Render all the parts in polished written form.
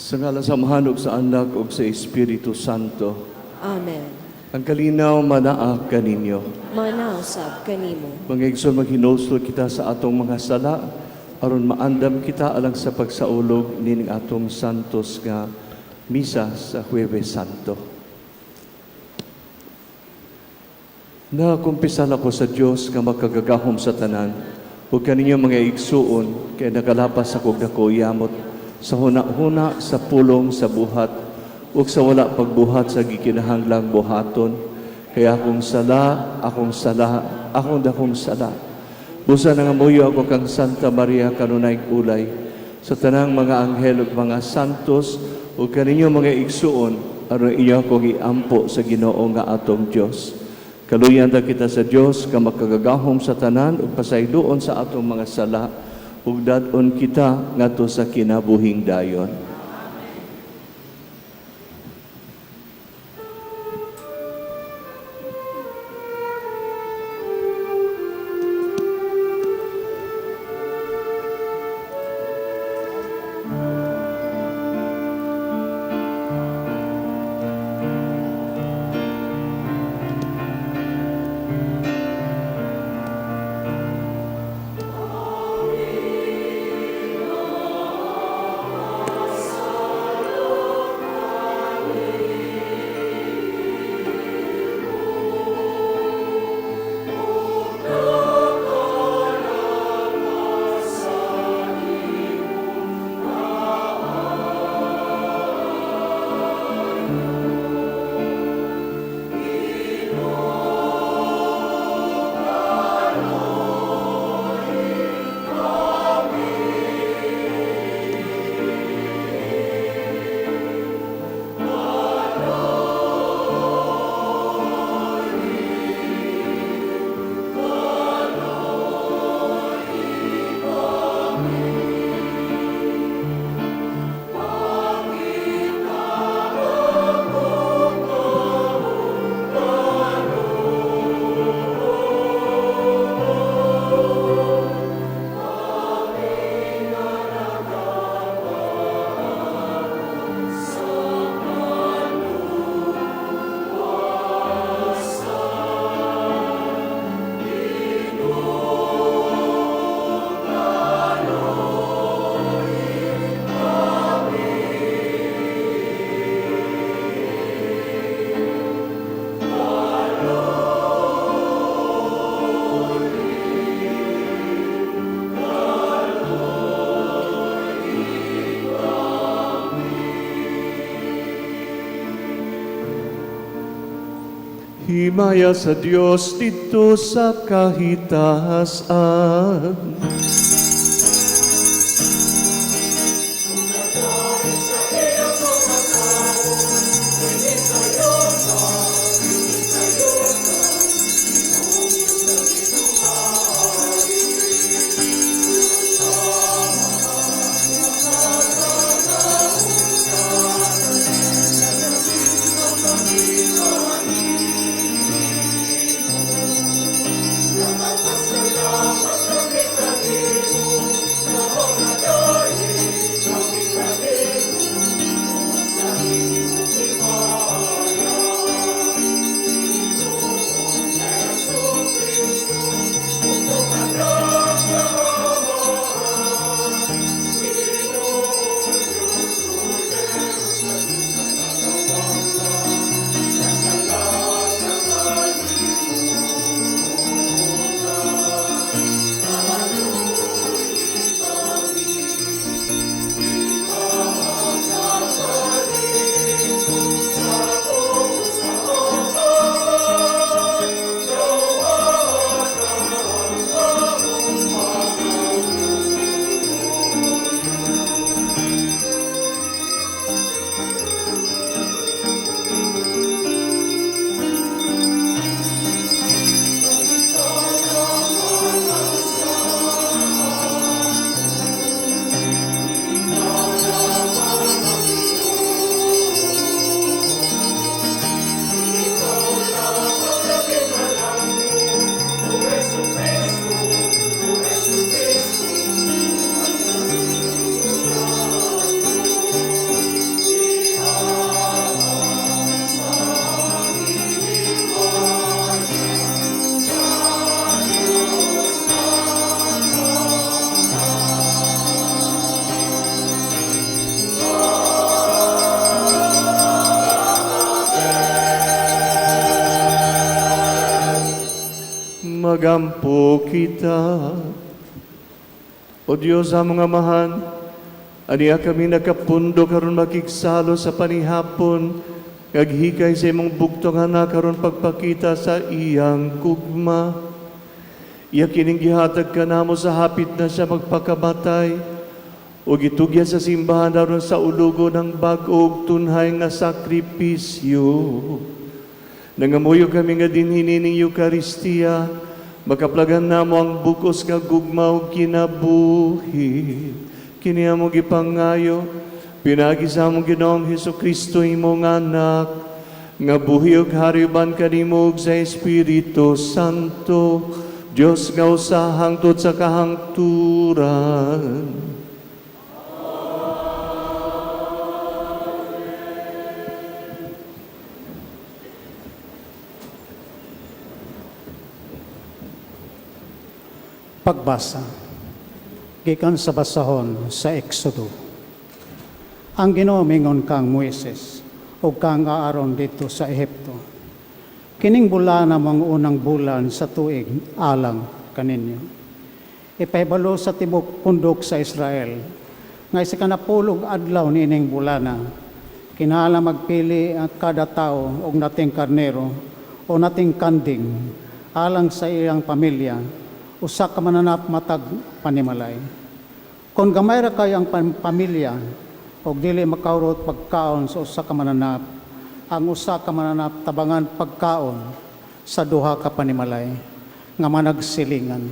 Sa ngalan sa Amahan ug sa Anak ug sa Espiritu Santo. Amen. Ang kalinaw manaa kaninyo. Manaa usab kanimo. Mga igsoon, maghinulsol kita sa atong mga sala aron maandam kita alang sa pagsaulog nining atong santos nga misa sa Huwebes Santo. Nakumpisal ako sa Dios nga makagagahom sa tanan ug kaninyo, mga igsuon, kay nakalapas ako dako yamot sa huna-huna, sa pulong, sa buhat ug sa wala pagbuhat sa gikinahanglang buhaton. Kay akong sala, akong sala, akong dakong sala. Busa nangamuyo ako kang Santa Maria, kanunay ulay, sa tanang mga anghel ug mga santos, ug kaninyo, mga igsuon, aron inyo akong iampo sa Ginoo nga atong Dios. Kaluyan ta kita sa Dios nga makagagahom sa tanan ug pasayloon sa atong mga sala ug dad-on kita ngadto sa kinabuhing dayon. Himaya sa Dios didto sa kahitaas-an. Magampo kita. O Diyos, among Amahan, aniya kami nakapundo karon makigsalo sa panihapon, kaghikay sa imong bugtong anak karon pagpakita sa iyang gugma. Iya kining gihatag kanamo sa hapit na siya magpakamatay, o gitugyan sa simbahan aron sa ulugo ng bag-o ug tunhay nga sakripisyo. Nangamuyo kami nga dinhi nining Eukaristiya, makaplagan namo ang bug-os nga gugma ug kinabuhi. Kini among gipangayo, pinaagi sa among Ginoong Hesus Kristo, imong anak, nga buhi ug hari uban kanimo ug sa Espiritu Santo, Dios nga usa hangtod sa kahangturan. Pagbasa. Gikan sa basahon sa Exodo. Ang Ginoo mingon kang Moises ug kang Aaron didto sa Ehipto: "Kining bulan ang mga unang bulan sa tuig alang kaninyo. Ipahibalo sa tibok pundok sa Israel nga sa 10 adlaw niining bulana kinahanglan magpili ang kada tawo og nating karnero o nating kanding alang sa iyang pamilya, usa ka mananap matag panimalay. Kung gamay ra kayo ang pamilya og dili makahurot pagkaon sa usa ka mananap, ang usa ka mananap tabangan pagkaon sa duha ka panimalay nga managsilingan.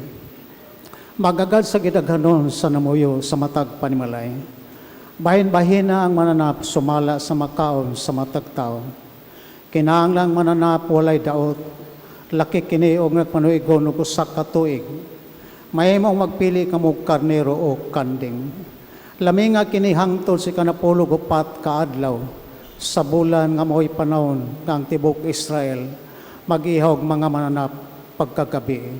Magagad sa gidaghanon sa namuyo sa matag panimalay. Bahin-bahina ang mananap sumala sa makaon sa matag tawo. Kinahanglang mananap walay daot, laki kini og nagpanuigon og usa ka tuig. Mahimong magpili kamo og karnero o kanding. Lami nga kini hangtod sa 14 ka adlaw sa bulan nga mao'y panahon nga ang tibok Israel mag-ihog mga mananap pagkagabi.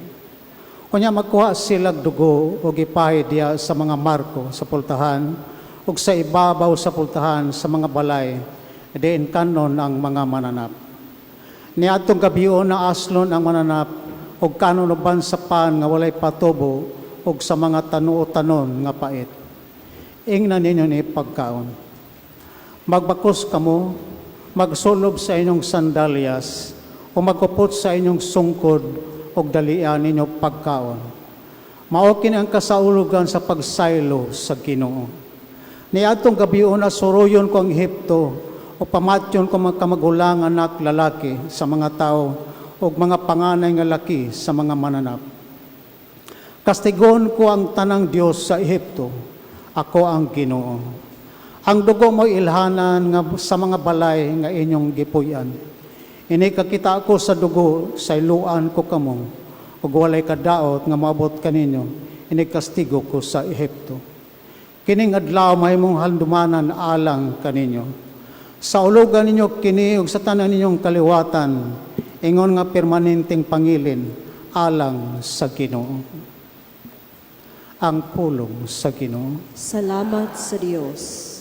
Unya magkuha silag dugo og ipahid diha sa mga marko sa pultahan ug sa ibabaw sa pultahan sa mga balay diin kanon ang mga mananap. Niadtong gabion na aslon ang mananap ug kanon uban sa pan nga walay patubo ug sa mga tanuo-tanon nga pait. Ingna ninyo ni pagkaon. Magbakos kamo, magsulob sa inyong sandalyas, o magkupot sa inyong sungkod, ug dalian ninyo pagkaon. Mao kini ang kasaulugan sa pagsaylo sa Ginoo. Niadtong gabion na suroyon ko ang Ehipto, o pamatyon ko mga kamagulang anak lalaki sa mga tao, ug mga panganay nga laki sa mga mananap. Kastigon ko ang tanang Dios sa Ehipto. Ako ang Ginoo. Ang dugo mo ilhanan nga sa mga balay nga inyong gipuy-an. Ini kakita ko sa dugo, sayloan ko kamo, ug walay kadaot nga moabot kaninyo, ini kastigo ko sa Ehipto. Kining adlaw mahimong handumanan alang kaninyo. Sa ulugan ninyo kini ug sa tanan ninyong kaliwatan, ingon nga permanenteng pangilin alang sa Ginoo. Ang pulong sa Ginoo. Salamat sa Dios.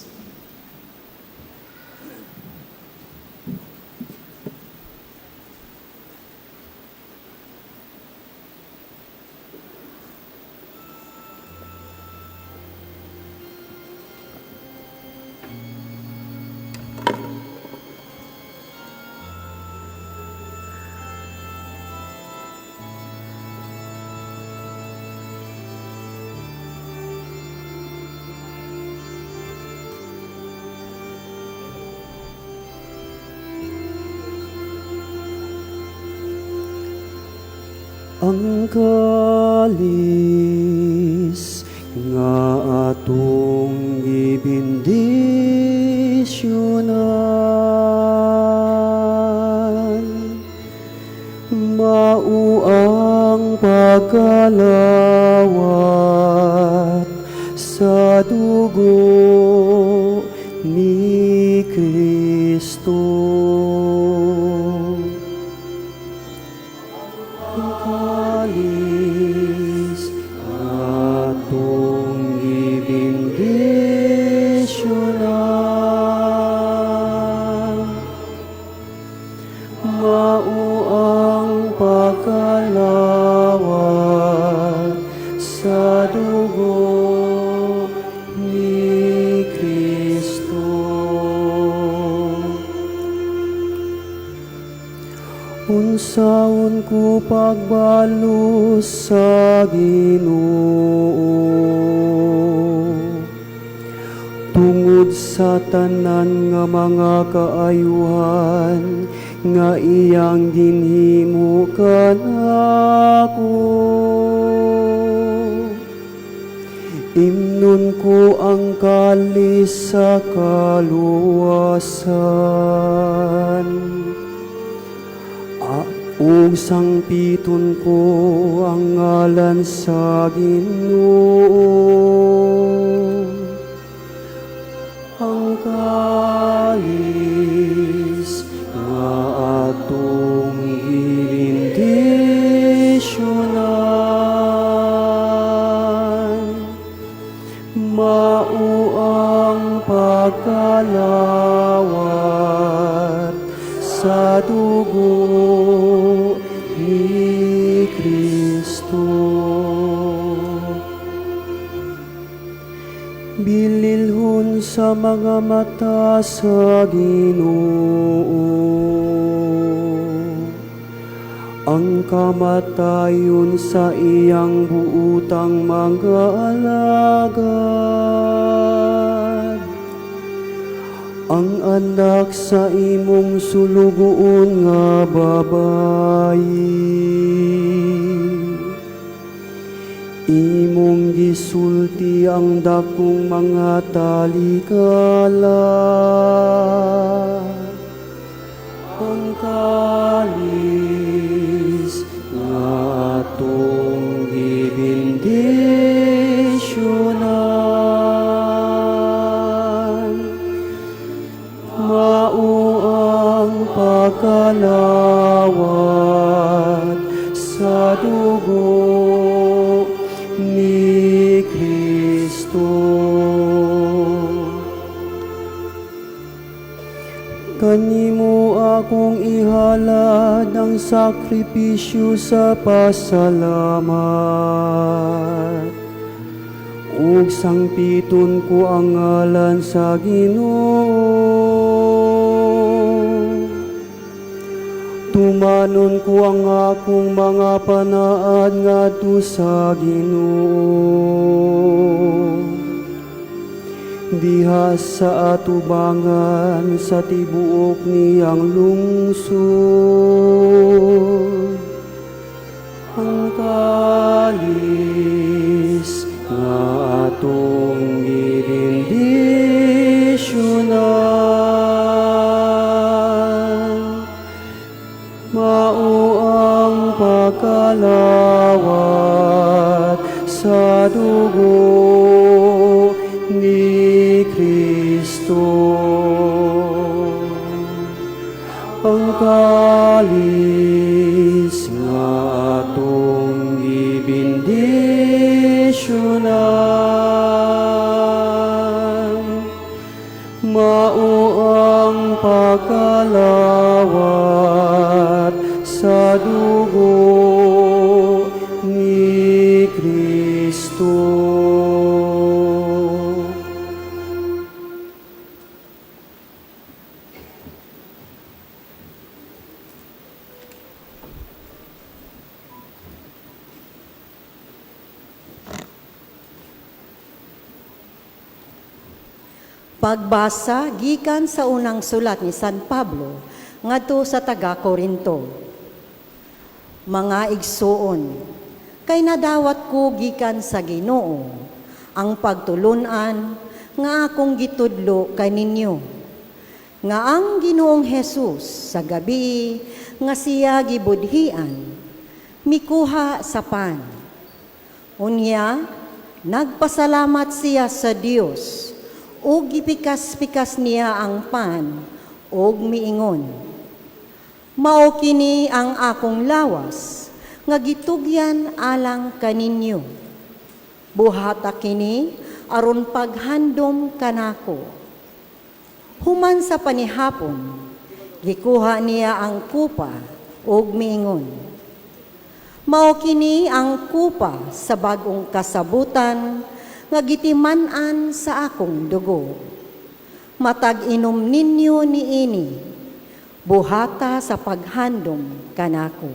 Ang kalis nga atong gibendisyonan mao ang pagkalawat sa dugo ni Kristo. Ang kalis nga atong gibendisyonan mao ang pagkalawat pagbalos sa Ginoo tungod sa tanan nga mga kaayuhan nga iyang ginhimo kanako. Imnon ko ang kalis sa kaluwasan ug sangpiton ko ang ngalan sa Ginoo. Ang kalis nga atong gibendisyonan mao ang pagkalawat sa dugo ni Kristo. Bililhon sa mga mata sa Ginoo ang kamatayon sa iyang buutang mga alagad. Ang anak sa imong sulugoon nga babayi, imong gisulti ang dakong mga talikala. Ang kalis nga atong gibendisyonan mao ang pagkalawat sa dugo ni Kristo. Kanimo akong ihalad ang sakripisyo sa pasalamat ug sangpiton ko ang ngalan sa Ginoo. Tumanon ko ang akong mga panaad ngadto sa Ginoo diha sa atubangan sa tibuok niyang lungsod. Ang kalis nga atong gibendisyonan mao ang pagkalawat sa dugo ni Kristo. Ang kalis nga atong gibendisyonan mao ang pagkalawat sa dugo ni Kristo. Pagbasa gikan sa unang sulat ni San Pablo ngadto sa taga Korinto. Mga igsuon, kay nadawat ko gikan sa Ginoo ang pagtulun-an nga akong gitudlo kaninyo, nga ang Ginoong Hesus sa gabi nga siya gibudhian, mikuha sa pan. Unya, nagpasalamat siya sa Dios ug gipikas-pikas niya ang pan ug miingon, "Mao kini ang akong lawas nga gitugyan alang kaninyo. Buhata kini aron paghandom kanako." Human sa panihapon, gikuha niya ang kupa ug miingon, "Mao kini ang kupa sa bag-ong kasabutan nga gitiman-an sa akong dugo. Matag inom ninyo niini, buhata sa paghandom kanako."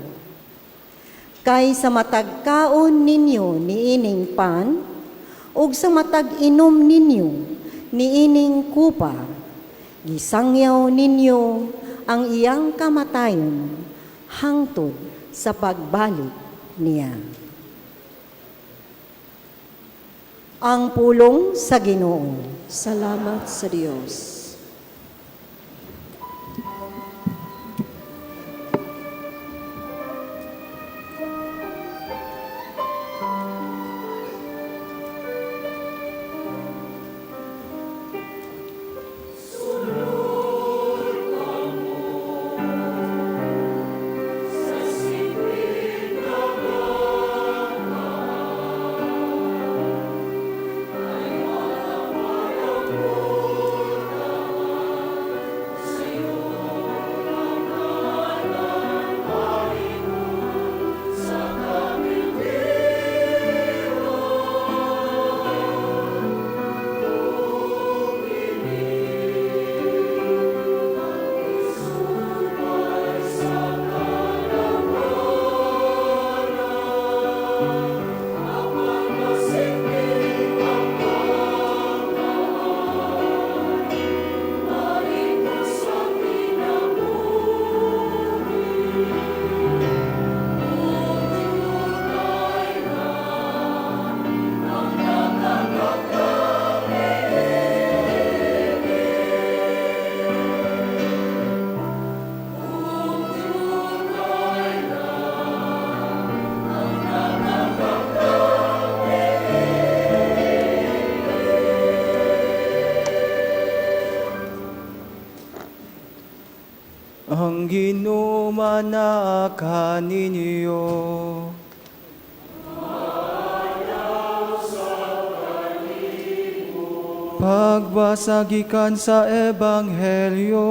Kay sa matag kaon ninyo niining pan, ug sa matag inom ninyo niining kupa, gisangyaw ninyo ang iyang kamatayon hangtod sa pagbalik niya. Ang pulong sa Ginoo. Salamat sa Dios. Ang Ginoo manaa kaninyo. Pagbasa gikan sa Ebanghelyo,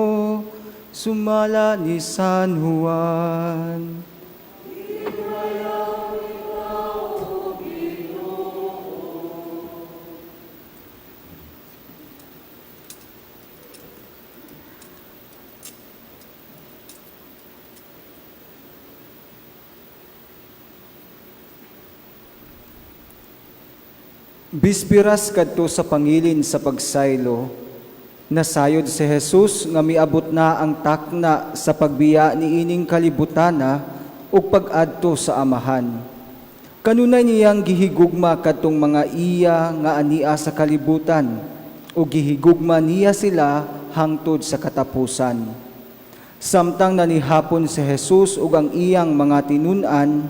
sumala ni San Juan. Bisbiras kadto sa pangilin sa pagsaylo, nasayod si Jesus nga miabot na ang takna sa pagbiya niining kalibutana ug pag-adto sa Amahan. Kanunay niyang gihigugma kadtong mga iya nga ania sa kalibutan ug gihigugma niya sila hangtod sa katapusan. Samtang nanihapon si Jesus ug ang iyang mga tinun-an,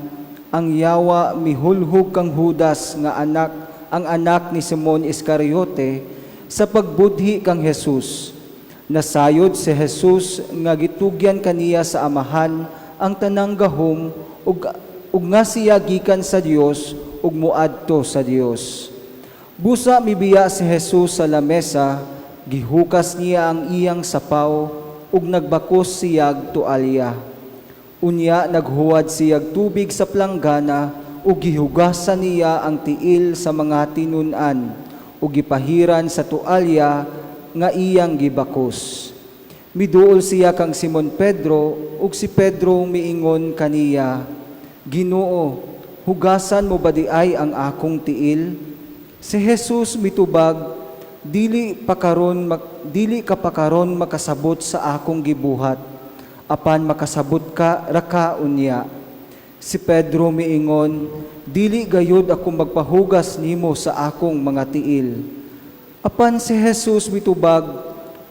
ang yawa mihulhog kang Judas nga anak ang anak ni Simon Iscariote sa pagbudhi kang Jesus. Nasayod si Jesus nga gitugyan kaniya sa Amahan ang tanang gahom ug nga siya gikan sa Dios ug moadto sa Dios. Busa mibiya si Jesus sa lamesa, gihukas niya ang iyang sapaw ug nagbakos siyag tualya. Unya naghuwad siyag tubig sa planggana ug gihugasan niya ang tiil sa mga tinun-an ug gipahiran sa tualya nga iyang gibakos. Miduol siya kang Simon Pedro ug si Pedro miingon kaniya, Ginoo, hugasan mo ba di ay ang akong tiil? Si Jesus mitubag, dili ka pa karon makasabot sa akong gibuhat, apan makasabot ka raka unya. Si Pedro miingon, dili gayud ako magpahugas nimo sa akong mga tiil. Apan si Jesus mitubag,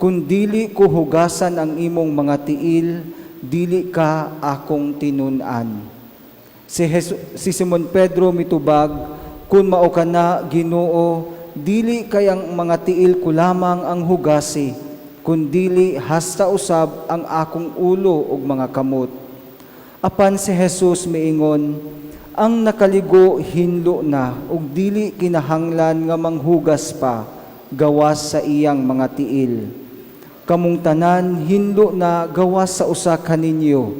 kun dili ko hugasan ang imong mga tiil, dili ka akong tinun-an. Si Simon Pedro mitubag, kun mao ka na, Ginoo, dili kay ang mga tiil ko lamang ang hugasi, kun dili hasta usab ang akong ulo ug mga kamot. Apan si Jesus miingon, ang nakaligo hinlo na ug dili kinahanglan nga manghugas pa gawas sa iyang mga tiil. Kamong tanan hinlo na gawas sa usa kaninyo.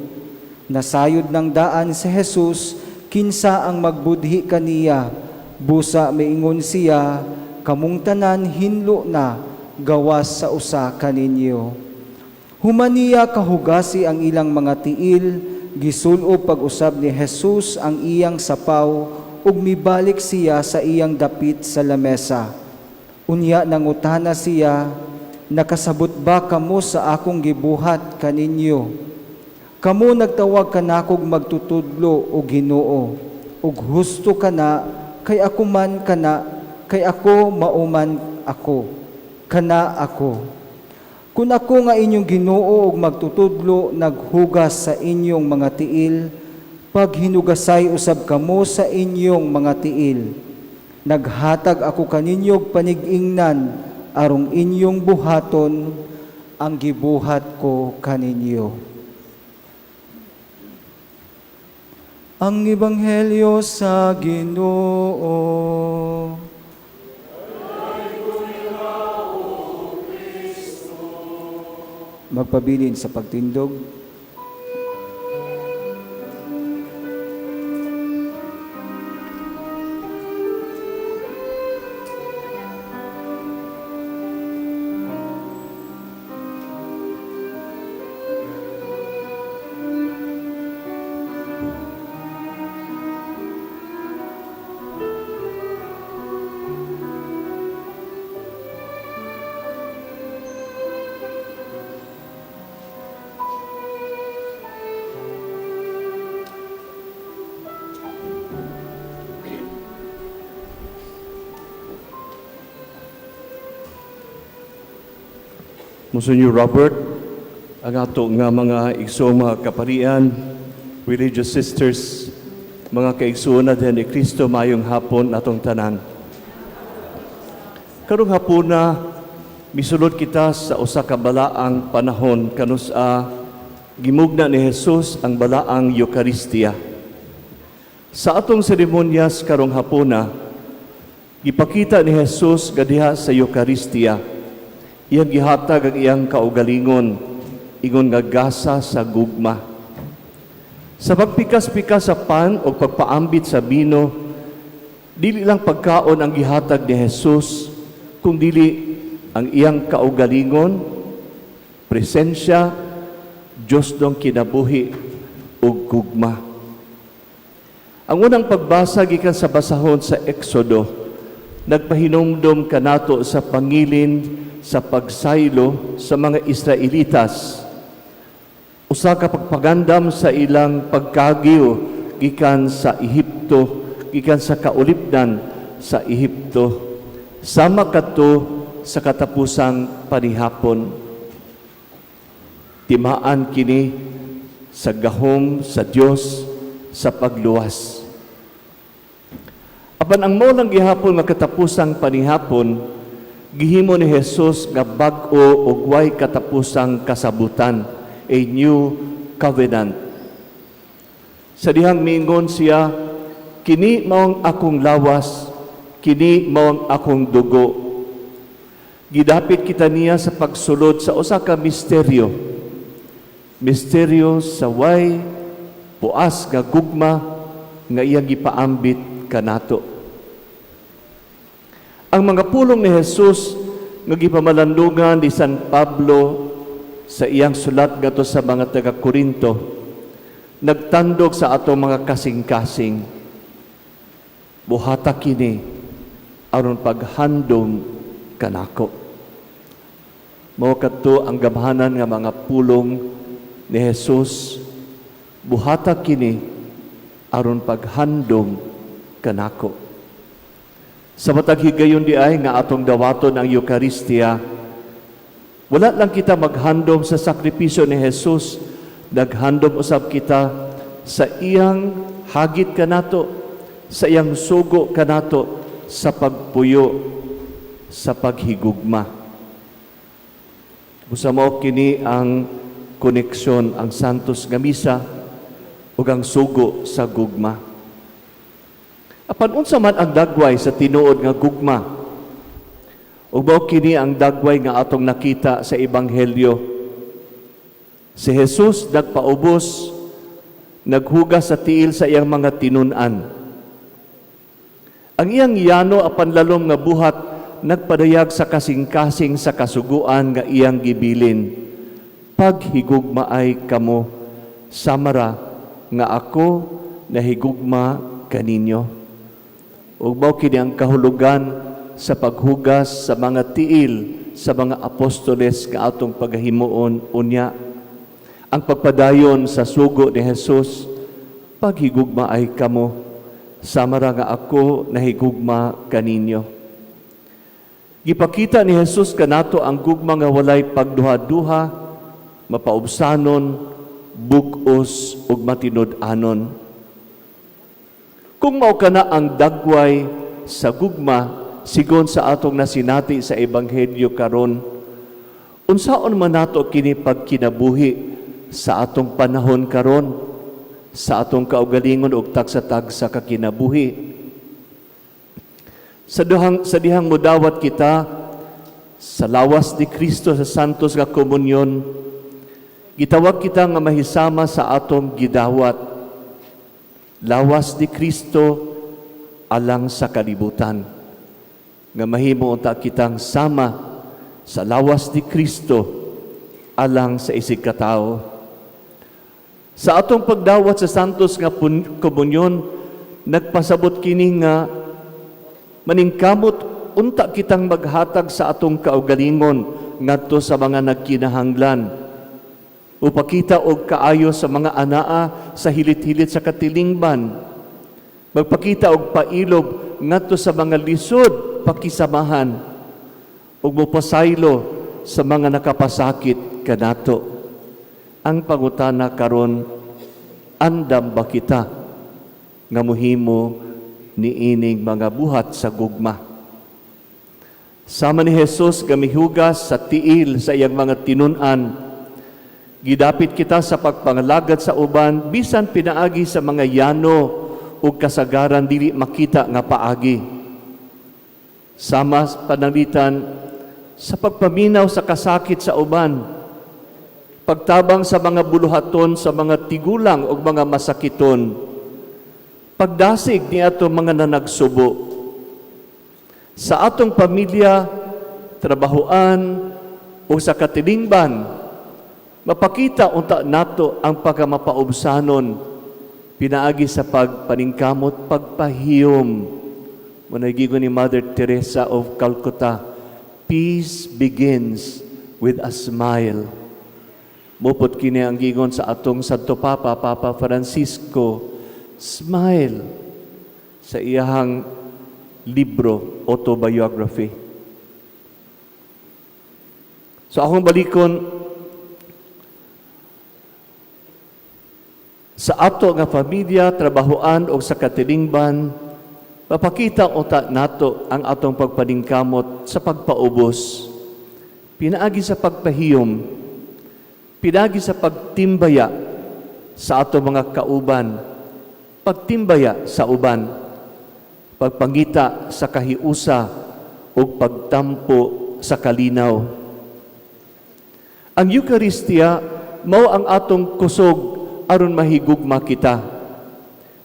Nasayod ng daan si Jesus, kinsa ang magbudhi kaniya. Busa miingon siya, kamong tanan hinlo na gawas sa usa kaninyo. Humaniya kahugasi ang ilang mga tiil, gisulob pag-usab ni Jesus ang iyang sapaw ug mibalik siya sa iyang dapit sa lamesa. Unya nangutana siya, "Nakasabot ba kamo sa akong gibuhat kaninyo? Kamo nagtawag kanakog magtutudlo o Ginoo, ug husto kana kay ako man kana kay ako mauman ako kana ako. Kun ako nga inyong Ginoo ug magtutudlo naghugas sa inyong mga tiil, paghinugasay usab kamo sa inyong mga tiil. Naghatag ako kaninyo og panig-ingnan arong inyong buhaton ang gibuhat ko kaninyo." Ang Ebanghelyo sa Ginoo. Magpabilin sa pagtindog. Monsignor Robert, ang ato nga mga igsoong mga kaparian, religious sisters, mga kaigsoon na din ni Kristo, mayong hapon atong tanan. Karong hapuna, misulod kita sa usa ka balaang panahon kanus-a gimugna ni Jesus ang balaang Eucharistia. Sa atong seremonyas karong hapuna, gipakita ni Jesus gadiha sa Eucharistia. Iyang gihatag ang iyang kaugalingon, ingon nga gasa sa gugma. Sa pagpikas-pikas sa pan o pagpaambit sa bino, dili lang pagkaon ang gihatag ni Jesus, kung dili ang iyang kaugalingon, presensya, Diyos dong kinabuhi ug gugma. Ang unang pagbasa gikan sa basahon sa Exodo, nagpahinumdom kanato sa pangilin sa pagsaylo sa mga Israelitas. Usa ka pagpagandam sa ilang pagkagiw gikan sa Ehipto, gikan sa kaulipdan sa Ehipto. Sama kadto sa katapusang panihapon. Timaan kini sa gahom sa Dios sa pagluwas. Apan ang mao lang gihapon nga katapusang panihapon, gihimo ni Jesus nga bag-o ug way katapusang kasabutan, a new covenant. Sa dihang miingon siya, kini mao ang akong lawas, kini mao ang akong dugo. Gidapit kita niya sa pagsulod sa usa ka misteryo. Misteryo sa way puas nga gugma nga iyang gipaambit kanato. Ang mga pulong ni Jesus nga gipamalandungan ni San Pablo sa iyang sulat ngadto sa mga taga-Korinto, nagtandog sa atong mga kasing-kasing. Buhata kini aron paghandom kanako. Mao kadto ang gamhanan nga mga pulong ni Jesus, buhata kini aron paghandom kanako. Sa matag higayon di ay nga atong dawaton ang Eucharistia, wala lang kita maghandom sa sakripisyo ni Jesus, naghandom usab kita sa iyang hagit kanato, sa iyang sugo kanato, sa pagpuyo, sa paghigugma. Busa mao kini ang koneksyon ang Santos nga Misa ug ang sugo sa gugma. Apan unsa man ang dagway sa tinuod nga gugma? Ug mao kini ang dagway nga atong nakita sa Ebanghelyo. Si Jesus nagpaubos, naghugas sa tiil sa iyang mga tinun-an. Ang iyang yano apan lalom nga buhat nagpadayag sa kasing-kasing sa kasuguan nga iyang gibilin. Paghigugmaay kamo, samara nga ako nahigugma kaninyo. Ug mao kini ang kahulugan sa paghugas sa mga tiil sa mga apostoles nga atong pagahimuon unya. Ang pagpadayon sa sugo ni Jesus, "Paghigugmaay kamo, sama ra nga ako nahigugma kaninyo." Gipakita ni Jesus kanato ang gugma nga walay pagduha-duha, mapaubsanon, bug-os ug matinud-anon. Kung mao kana ang dagway sa gugma sigon sa atong nasinati sa ebanghelyo karon, unsaon man nato kini pagkinabuhi sa atong panahon karon, sa atong kaugalingon ug tagsa-tagsa ka kinabuhi? Sa dihang mudawat kita sa lawas ni Kristo sa Santos nga Komunyon, gitawag kita nga mahisama sa atong gidawat. Lawas ni Kristo alang sa kalibutan. Nga mahimo unta kitang sama sa lawas ni Kristo alang sa isig katawo. Sa atong pagdawat sa Santos nga Komunyon, nagpasabot kini nga maningkamot unta kitang maghatag sa atong kaugalingon ngadto sa mga nagkinahanglan. Upakita og kaayo sa mga anaa sa hilit-hilit sa katilingban. Magpakita og pailob ngadto sa mga lisod pakisamahan ug mopasaylo sa mga nakapasakit kanato. Ang pangutana karon, andam ba kita nga muhimo niining mga buhat sa gugma? Sama ni Jesus nga mihugas sa tiil sa iyang mga tinun-an, gidapit kita sa pagpangalagad sa uban bisan pinaagi sa mga yano ug kasagaran dili makita nga paagi. Sama pananglitan sa pagpaminaw sa kasakit sa uban, pagtabang sa mga buluhaton sa mga tigulang ug mga masakiton, pagdasig ni atong mga nanagsubo. Sa atong pamilya, trabahoan o sa katilingban, mapakita unta nato ang pagkamapaubsanon pinaagi sa pagpaningkamot, pagpahiyom. Mao giingon ni Mother Teresa of Calcutta, "Peace begins with a smile." Mao pod kini ang giingon sa atong Santo Papa, Papa Francisco, "Smile," sa iyahang libro, autobiography. So akong balikon, sa ato nga pamilya, trabahoan o sa katilingban, mapakita unta nato ang atong pagpaningkamot sa pagpaubos. Pinaagi sa pagpahiyom, pinaagi sa pagtimbaya sa atong mga kauban, pagtimbaya sa uban, pagpangita sa kahiusa ug pagtampo sa kalinaw. Ang Eucharistia mao ang atong kusog aron mahigugma kita.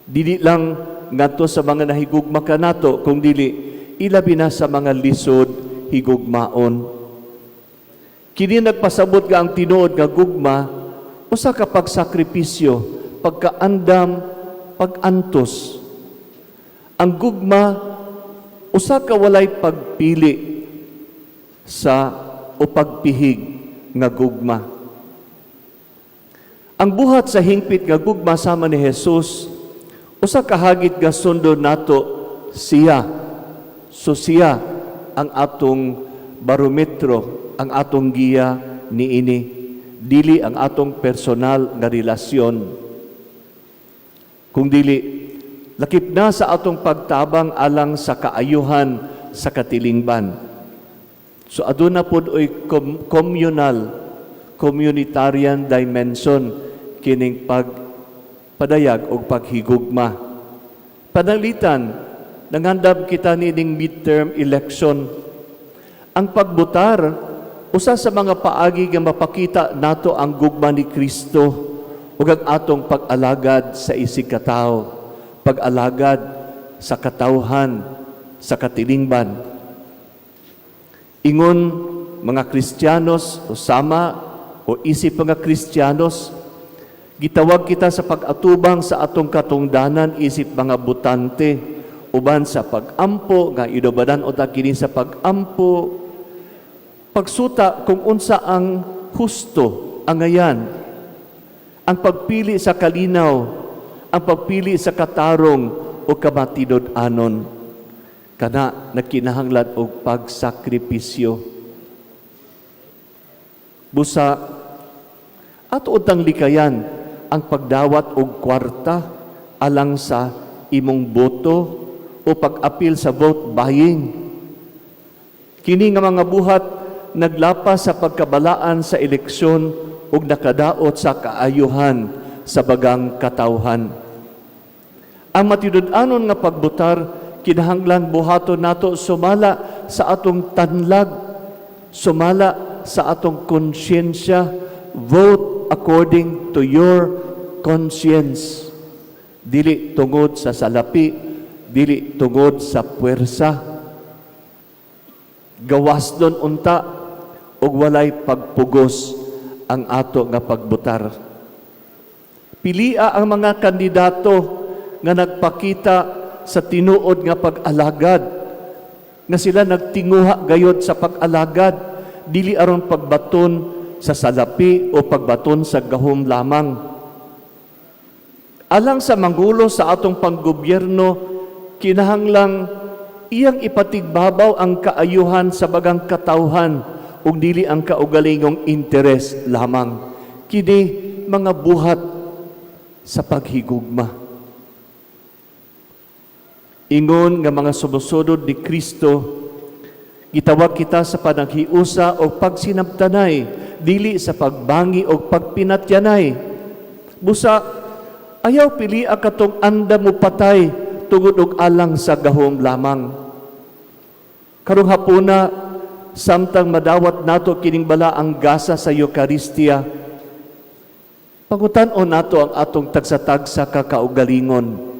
Dili lang ngadto sa mga nahigugma kanato, kung dili ilabi na sa mga lisod higugmaon. Kini nagpasabot nga ang tinuod nga gugma usa ka pagsakripisyo, pagkaandam, pagantos. Ang gugma usa ka walay pagpili sa o pagpihig nga gugma. Ang buhat sa hingpit nga gugma sama ni Jesus usa ka hagit nga sundon nato siya. So siya ang atong barometro, ang atong giya niini. Dili ang atong personal nga relasyon. Kung dili, lakip na sa atong pagtabang alang sa kaayuhan sa katilingban. So aduna pod oy communal, communitarian dimension kining pagpadayag og paghigugma. Pananglitan, nangandam kita niining midterm election. Ang pagbutar usa sa mga paagi nga mapakita nato ang gugma ni Kristo ug ang atong pag-alagad sa isig katawo, pag-alagad sa katawhan, sa katilingban. Ingon mga Kristiyanos o sama o isip mga Kristiyanos, Gitawag kita sa pag-atubang sa atong katungdanan isip mga botante uban sa pag-ampo nga inubanan unta kini sa pag-ampo, pagsuta kung unsa ang husto, angayan ang pagpili sa kalinaw, ang pagpili sa katarong o kamatinud-anon. Kana nagkinahanglan og pagsakripisyo. Busa ato untang likayan ang pagdawat og kwarta alang sa imong boto o pag-apil sa vote buying. Kini nga mga buhat naglapas sa pagkabalaan sa eleksyon ug nakadaot sa kaayuhan sa bagang katawhan. Ang matinud-anon nga pagbutar kinahanglan buhaton nato sumala sa atong tanlag, sumala sa atong konsyensya. Vote according to your conscience. Dili tungod sa salapi, dili tungod sa puwersa. Gawas doon unta ug walay pagpugos ang ato nga pagbutar. Pilia ang mga kandidato nga nagpakita sa tinuod nga pag-alagad, nga sila nagtinguha gayod sa pag-alagad, dili aron pagbaton sa salapi o pagbaton sa gahom lamang. Alang sa mangulo sa atong panggobyerno, kinahanglang iyang ipatigbabaw ang kaayuhan sa bagang katawhan ug dili ang kaugalingong interes lamang. Kini mga buhat sa paghigugma. Ingon nga mga sumusunod ni Kristo, gitawag kita sa panaghiusa o pagsinabtanay, dili sa pagbangi o pagpinatyanay. Busa, ayaw pili katong anda mo patay tungod og alang sa gahom lamang. Karong hapuna, samtang madawat nato kining balaang gasa sa Eucharistia, pangutan-on nato ang atong tagsa-tagsa ka kaugalingon.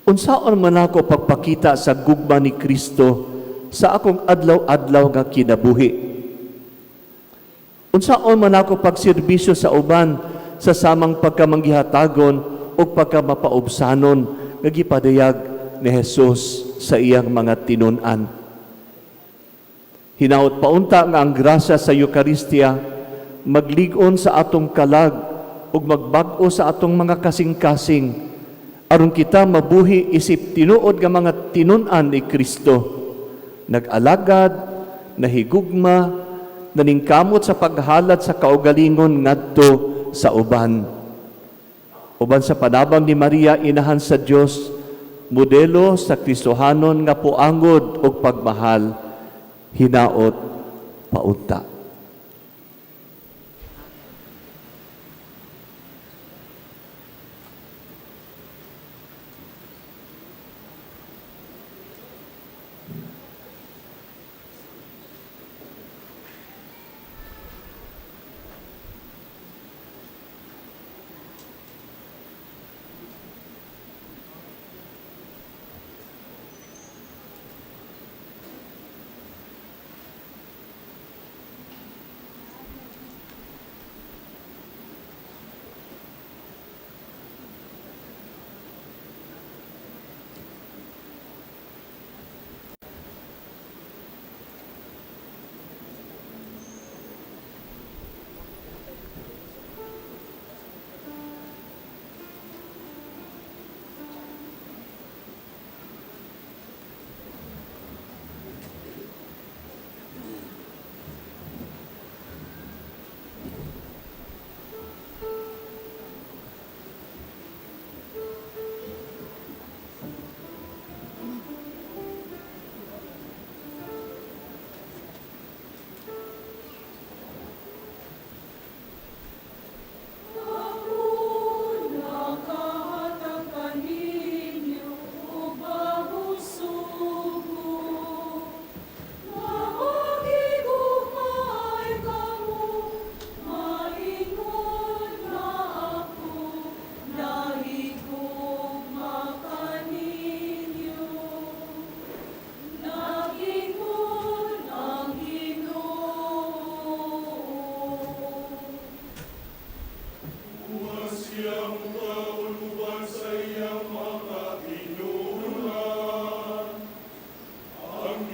Unsaon man ako pagpakita sa gugma ni Kristo sa akong adlaw-adlaw nga kinabuhi? Unsaon man ako pagserbisyo sa uban sa samang pagkamanggihatagon o pagkamapaubsanon nga gipadayag ni Jesus sa iyang mga tinun-an? Hinaot paunta nga ang grasya sa Eucharistia maglig-on sa atong kalag ug magbag-o sa atong mga kasing-kasing aron kita mabuhi isip tinuod nga mga tinun-an ni Kristo. Nag-alagad, nahigugma, naningkamot sa paghalad sa kaugalingon ngadto sa uban. Uban sa panabang ni Maria, inahan sa Dios, modelo sa Kristohanon nga puangod og pagmahal, hinaot paunta.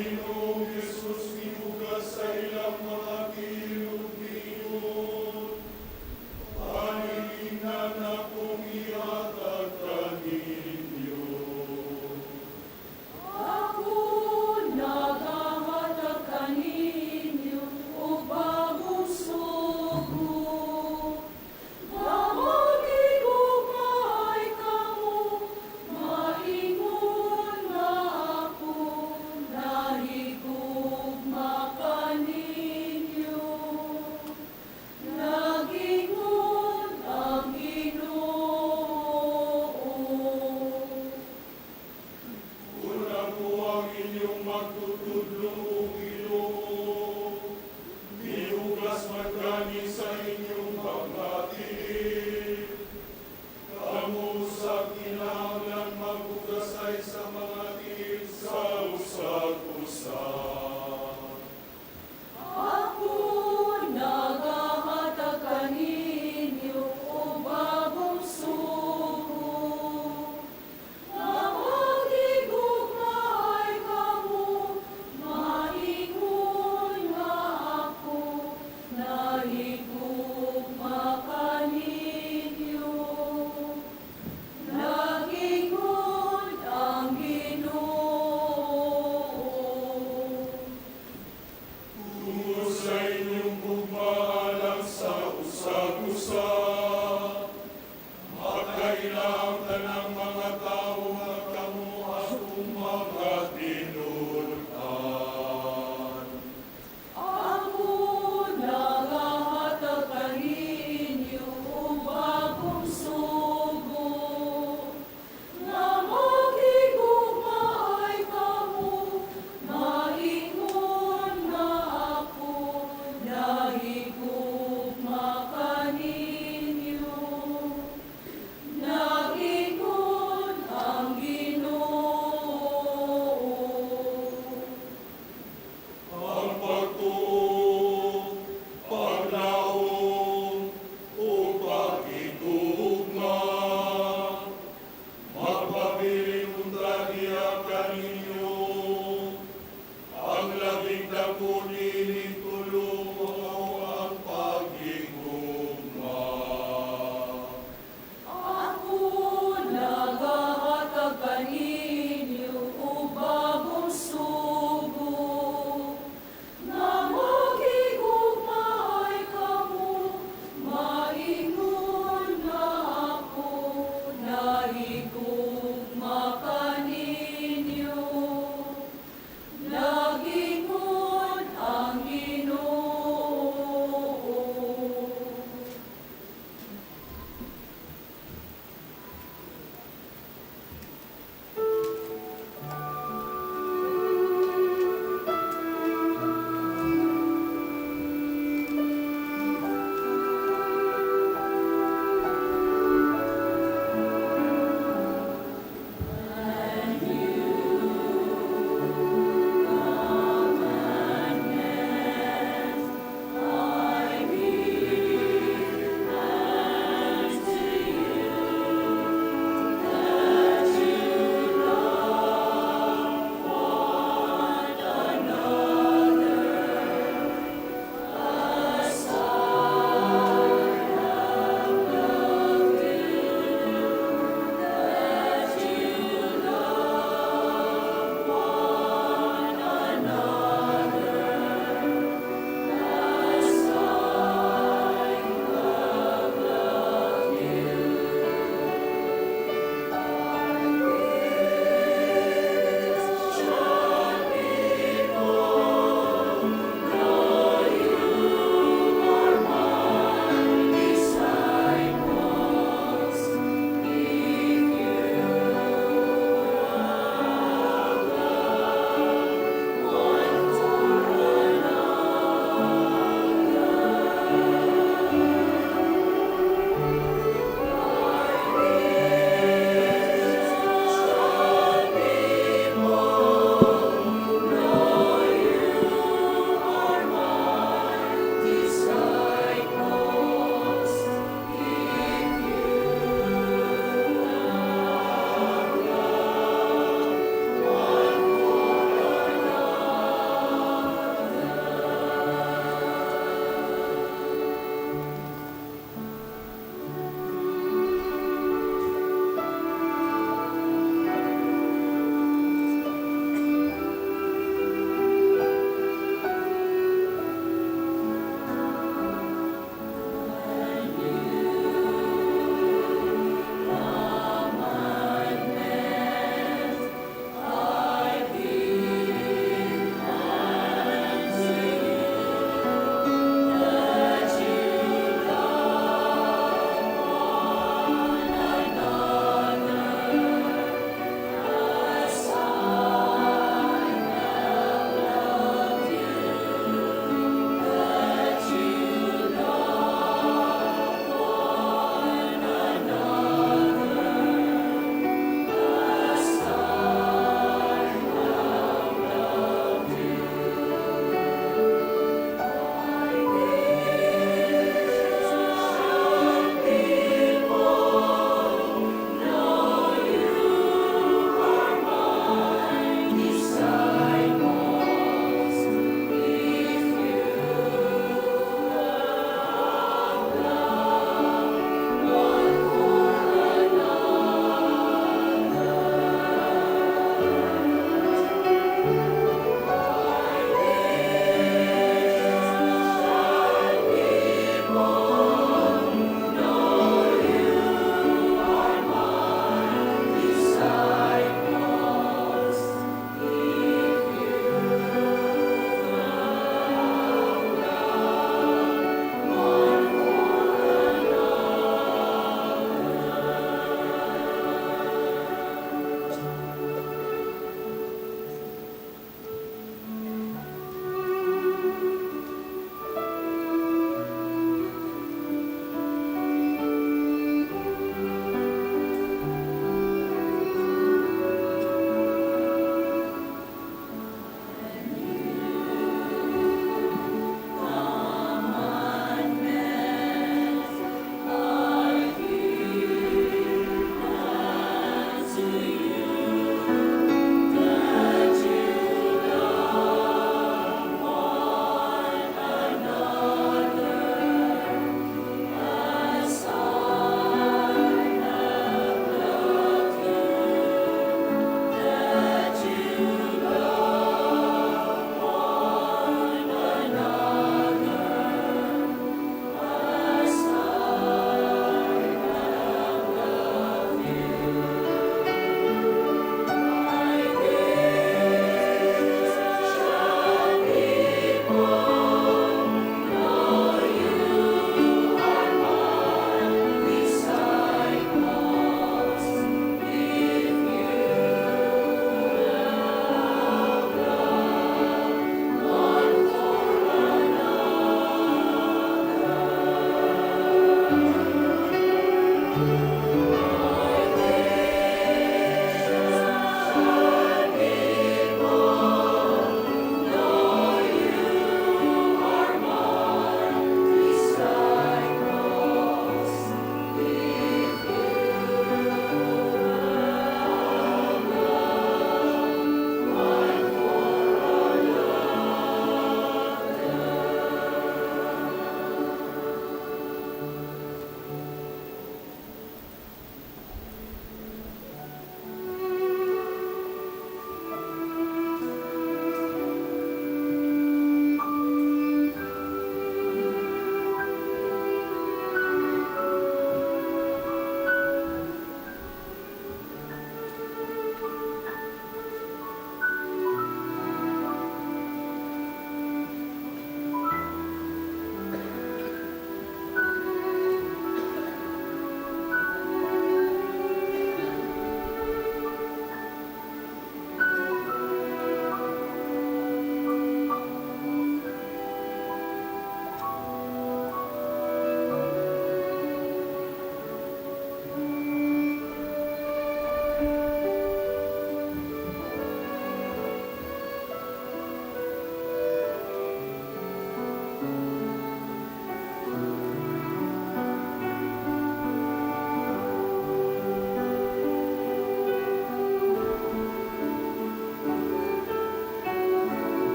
Ginoong Hesus mihugas sa ilang mga tiil ug miingon, "Pan ini nga akong ihatag kaninyo." Ako nagahatag kaninyo og bagong sugo, nga maghigugmaay kamo, maingon nga ako nahigugma kaninyo. Nagingon ang Ginoo. Kung ako ang inyong magtutudlo ug Ginoo, mihugas man gani sa inyong mga tiil, kamo usab kinahanglan maghugasay sa mga tiil sa usag-usa. Ako nagahatag kaninyo og bagong sugo, nga maghigugmaay kamo, maingon nga ako nahigugma kaninyo. Nagingon ang Ginoo. Tungod sa inyong gugma alang sa usag-usa, makaila ang tanang mga tao nga kamo akong mga tinud-an. Ako nagahatag kaninyo og bagong sugo, nga maghigugmaay kamo, maingon nga ako nahigugma kaninyo. Nagingon ang Ginoo. Ang pagtuo, paglaom, ug paghigugma, magpabilin unta diha kaninyo. Ang labing dako niining tulo mao ang paghigugma. Ako nagahatag kaninyo og bagong sugo, nga maghigugmaay kamo, maingon nga ako nahigugma kaninyo. Nagingon ang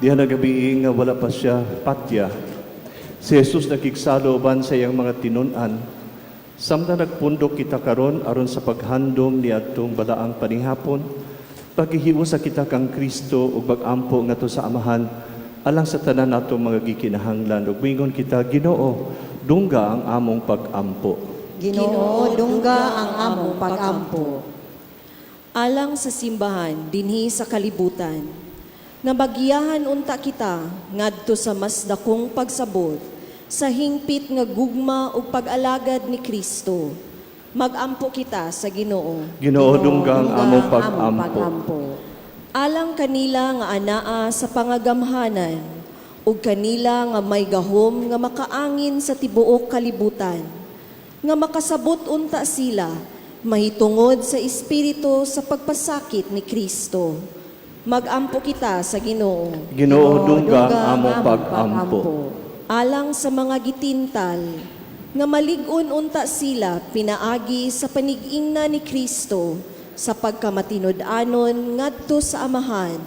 Diha nga gabii nga wala pa siya patya, si Jesus nakigsalo uban sa iyang mga tinun-an. Samtang nagpundok kita karon aron sa paghandom niadtong balaang panihapon, paghiusa kita kang Kristo ug magampo ngadto sa Amahan alang sa tanan natong mga gikinahanglan, ug moingon kita, Ginoo, dungga ang among pagampo. Ginoo, dungga ang among pagampo. Alang sa simbahan dinhi sa kalibutan, nga magiyahan unta kita ngadto sa mas dakong pagsabot sa hingpit nga gugma ug pag-alagad ni Kristo. Magampo kita sa Ginoo. Ginoo, dungga ang among pagampo. Alang kanila nga anaa sa pangagamhanan ug kanila nga may gahom nga makaangin sa tibuok kalibutan, nga makasabot unta sila mahitungod sa espiritu sa pagpasakit ni Kristo. Magampo kita sa Ginoo. Ginoo, dungga ang among pagampo. Alang sa mga gitintal nga malig-on unta sila pinaagi sa panigingna ni Kristo sa pagkamatinud-anon ngadto sa Amahan.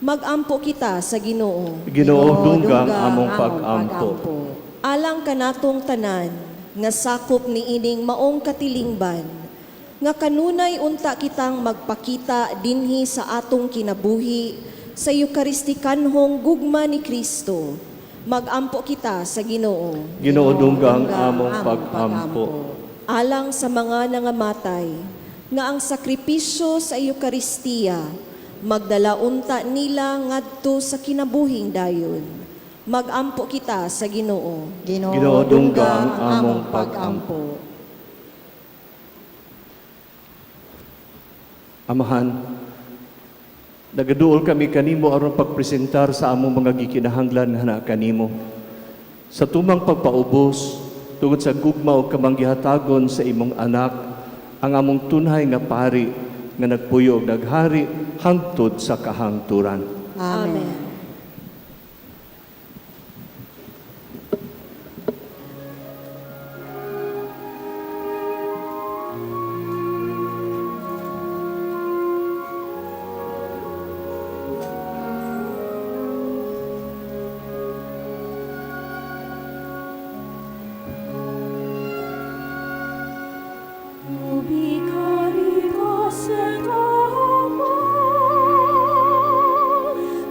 Magampo kita sa Ginoo. Ginoo, dungga ang among pagampo. Alang kanatong tanan nga sakop niining maong katilingban, nga kanunay unta kitang magpakita dinhi sa atong kinabuhi sa Eukaristikanhong gugma ni Kristo. Magampo kita sa Ginoo. Ginoo, dungga ang among pagampo. Alang sa mga nangamatay, nga ang sakripisyo sa Eukaristiya magdala unta nila ngadto sa kinabuhing dayon. Magampo kita sa Ginoo. Ginoo, Ginoo, dungga ang among pagampo. Amahan, nagaduol kami kanimo aron pagpresentar sa among mga gikinahanglan nga naa kanimo. Sa tumang pagpaubos, tungod sa gugma ug kamanggihatagon sa imong anak, ang among tunhay nga pari nga nagpuyo og naghari hangtod sa kahangturan. Amen. Ubi caritas et amor,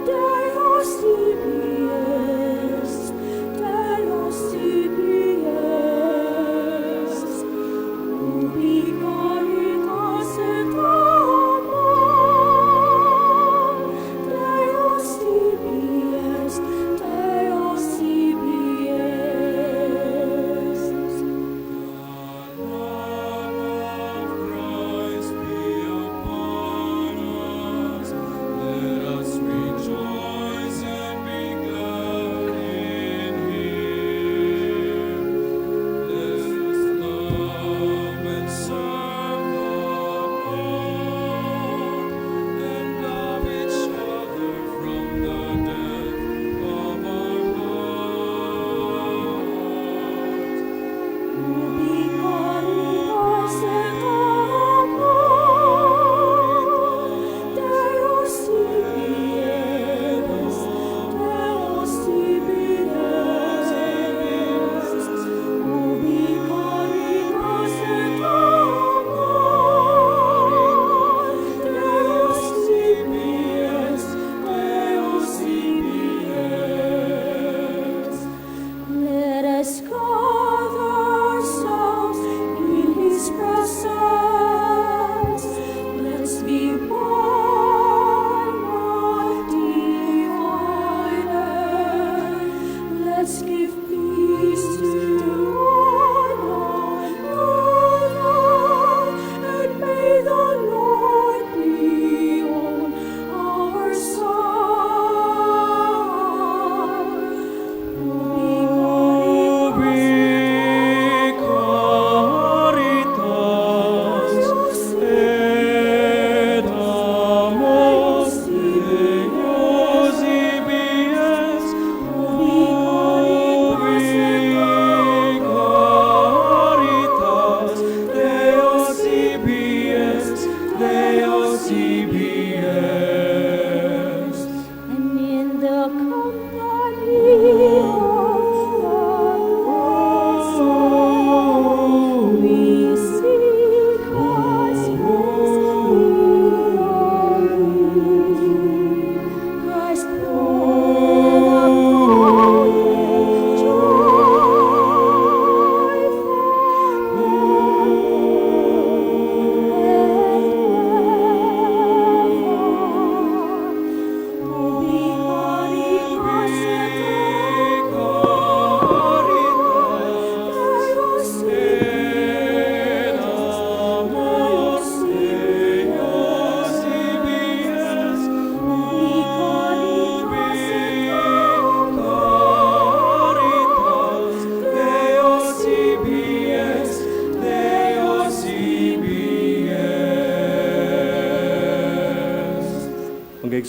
Deus tibi est, Deus tibi est. Ubi caritas et amor, Deus tibi est, Deus tibi est. The love of Christ be upon us. Let us rejoice and be glad in Him. Let us love and serve the Lord, and love each other from the depth of our hearts. Ubi caritas et amor, Deus tibi est, Deus tibi est. Ubi caritas et amor, Deus tibi est, Deus tibi est. Let us gather ourselves in His presence. Let's be one, not divided. Let's give peace to one another, and may the Lord be on our side. Ubi caritas et amor Deus ibi est. Ubi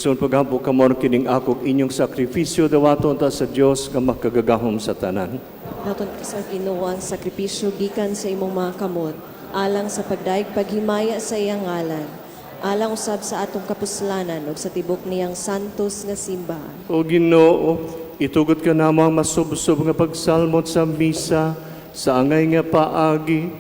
Igsoon, pagampo kamo kining akog inyong sakripisyo, dawaton ta sa Dios nga makagagahom sa tanan. Dawaton sa Ginoo ang sakripisyo gikan sa imong mga kamot, alang sa pagdayeg paghimaya sa iyang ngalan, alang usab sa atong kapuslanan ug sa tibok niyang santos nga simbahan. O Ginoo, itugot kanamo ang masubsob nga pagsalmot sa misa sa angay nga paagi,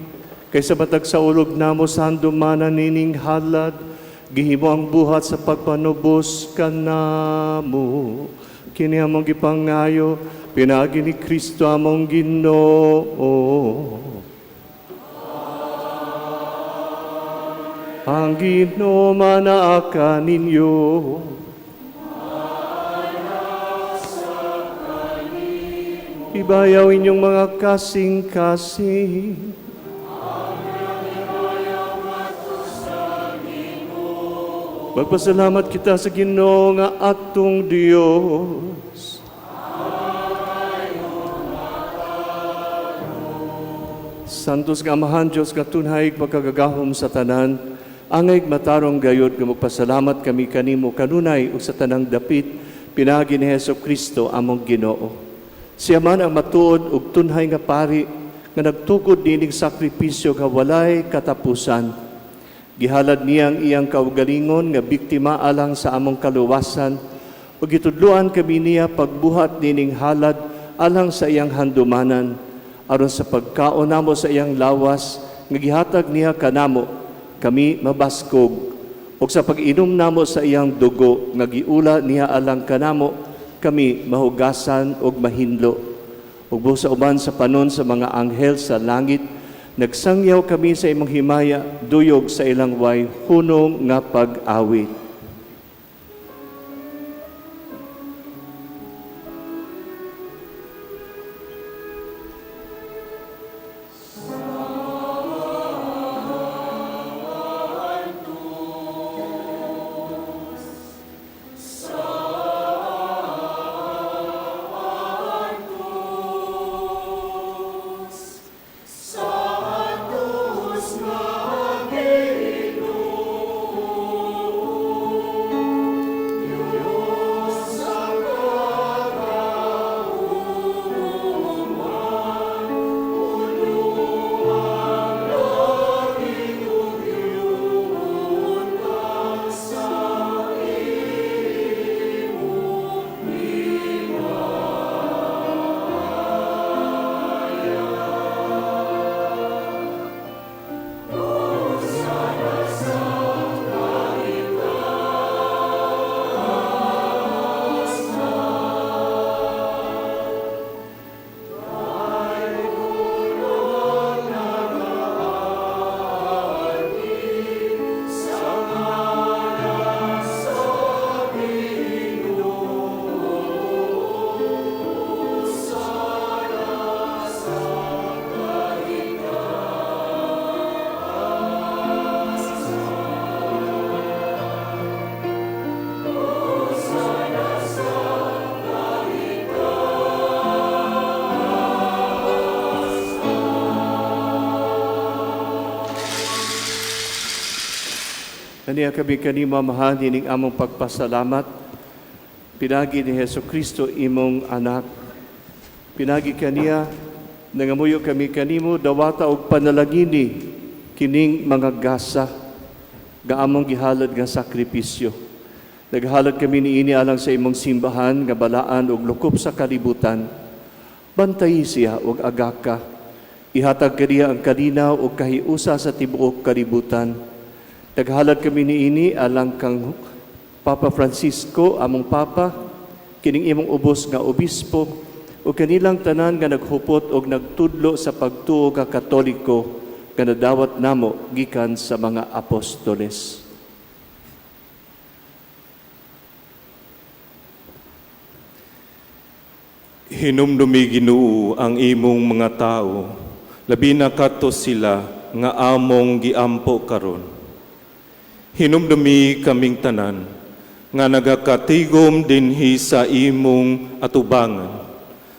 kay sa matag saulog namo sa handumanan nining halad, gihimo ang buhat sa pagpanubos kanamo. Kini among gipangayo pinaagi ni Kristo among Ginoo. Ang Ginoo manaa kaninyo. Ibayaw inyong mga kasing-kasing. Magpasalamat kita sa Ginoo nga atong Dios. Santos nga Amahan, Diyos nga tunhay makagagahom sa tanan, angay matarong gayod nga magpasalamat kami kanimo kanunay ug sa tanang dapit pinaagi ni Hesus Kristo among Ginoo. Siya man ang matuod ug tunhay nga pari nga nagtukod niining sakripisyo nga walay katapusan. Gihalad niya ang iyang kaugalingon nga biktima alang sa among kaluwasan ug gitudloan kami niya pagbuhat nining halad alang sa iyang handumanan, aron sa pagkaon namo sa iyang lawas nga gihatag niya kanamo, kami mabaskog, ug sa pag-inom namo sa iyang dugo nga giula niya alang kanamo, kami mahugasan ug mahinlo. Ug busa uban sa panon sa mga anghel sa langit, nagsangyaw kami sa imong himaya duyog sa ilang way hunong nga pag-awit. Kaniya kami kanimo, Amahan, ining among pagpasalamat. Pinaagi ni Hesus Kristo imong anak. Pinaagi kaniya, nangamuyo kami kanimo, dawata og panalangini kining mga gasa nga among gihalad nga sakripisyo. Naghalad kami niini alang sa imong simbahan nga balaan og lukop sa kalibutan. Bantayi siya og agaka. Ihatag kaniya ang kalinaw ug kahiusa sa tibuok kalibutan. Naghalad kami niini alang kang Papa Francisco, among Papa, kining imong ubos nga obispo, ug kanilang tanan nga naghupot og nagtudlo sa pagtuo nga Katoliko nga nadawat namo gikan sa mga apostoles. Hinumdumi, Ginoo, ang imong mga tao, labi na kato sila nga among giampo karon. Hinumdumi kaming tanan nga nagakatigom dinhi sa imong atubangan.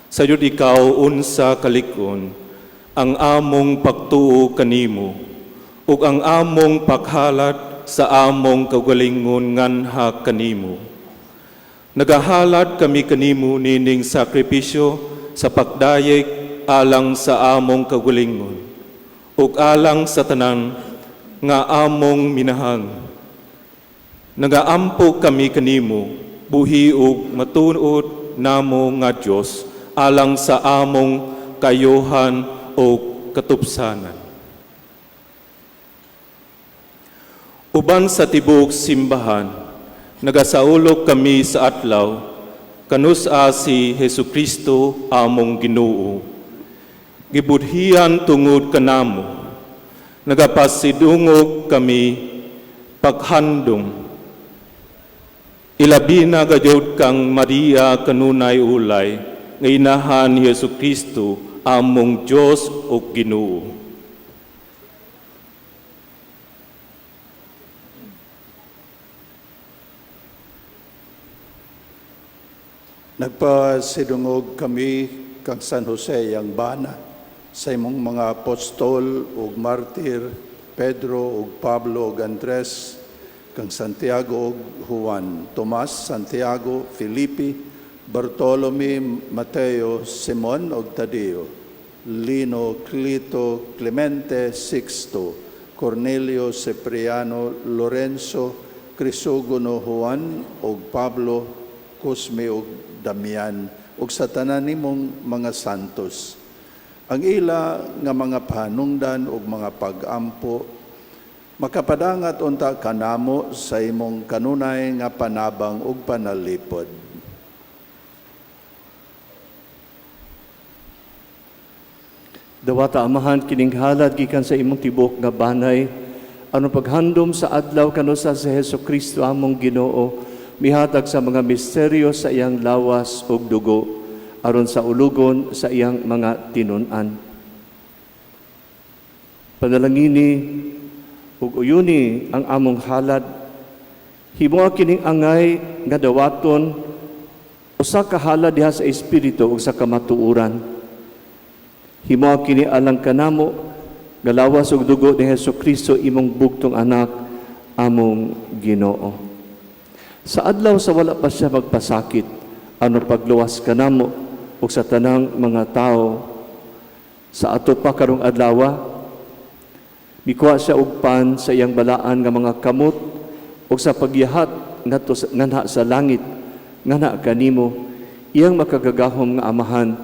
Sayod ikaw unsa kalig-on ang among pagtuo kanimo ug ang among paghalad sa among kaugalingon nganha kanimo. Nagahalad kami kanimo nining sakripisyo sa pagdayeg alang sa among kaugalingon ug alang sa tanan nga among minahal. Nagaampo kami kanimo buhi ug matuod namo nga Dios alang sa among kaayohan ug katupsanan. Uban sa tibuok simbahan, nagasaulog kami sa adlaw, kanus-a si Hesus Kristo among Ginoo. Gibudhian tungod kanamo, nagapasidungog kami paghandom. Ilabi na gayod kang Maria kanunay ulay, nga inahan ni Hesus Kristo among Dios ug Ginoo. Nagpasidungog kami kang San Jose ang bana sa imong mga apostol ug martir Pedro ug Pablo ug Andres, kang Santiago ug Juan, Tomas, Santiago, Felipe, Bartolome, Mateo, Simon ug Tadeo, Lino, Clito, Clemente, Sixto, Cornelio, Cipriano, Lorenzo, Crisogono, Juan ug Pablo, Cosme ug Damian ug sa tanan nimong mga santos. Ang ila nga mga panungdan ug mga pag-ampo makapadangat unta kanamo sa imong kanunay nga panabang ug panalipod. Dawata, Amahan, kining halad gikan sa imong tibuok nga banay aron paghandom sa adlaw kanus-a si Hesus Kristo among Ginoo mihatag sa mga misteryo sa iyang lawas ug dugo aron sa ulugon sa iyang mga tinun-an. Panalangini ug uyuni ang among halad. Himoa kining angay nga dawaton usa ka halad diha sa espiritu ug sa kamatuoran. Himoa kini alang kanamo nga lawas ug dugo ni Hesus Kristo imong bugtong anak among Ginoo. Sa adlaw sa wala pa siya magpasakit, ano pagluwas kanamo ug sa tanang mga tao sa ato pa karong adlawa, mikuha siya og pan sa iyang balaan nga mga kamot ug sa pagyahat ngadto nganha sa langit nganha kanimo iyang makagagahom nga Amahan.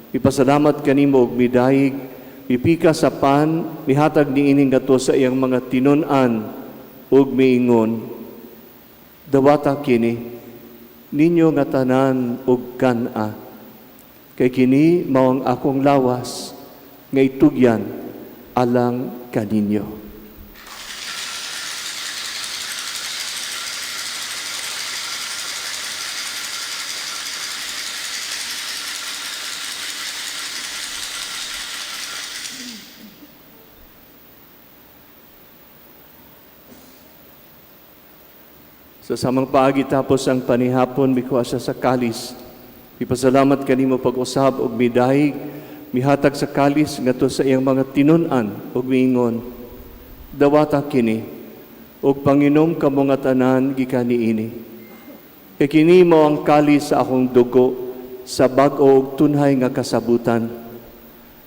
Ipasalamat kanimo og midayig, mipika sa pan, mihatag niini ngadto sa iyang mga tinun-an ug miingon: "Dawata kini ninyo nga tanan ug kan-a, kay kini mao ang akong lawas nga itugyan alang kaninyo." Sa samang paagi tapos ang panihapon, mikuha siya sa kalis. Ipasalamat kanimo pag-usab og midayig, mihatag sa kalis ngadto sa iyang mga tinun-an ug miingon: "Dawata kini ug panginom kamo nga tanan gikan niini. Kay kini mao ang kalis sa akong dugo sa bag-o ug tunhay nga kasabutan.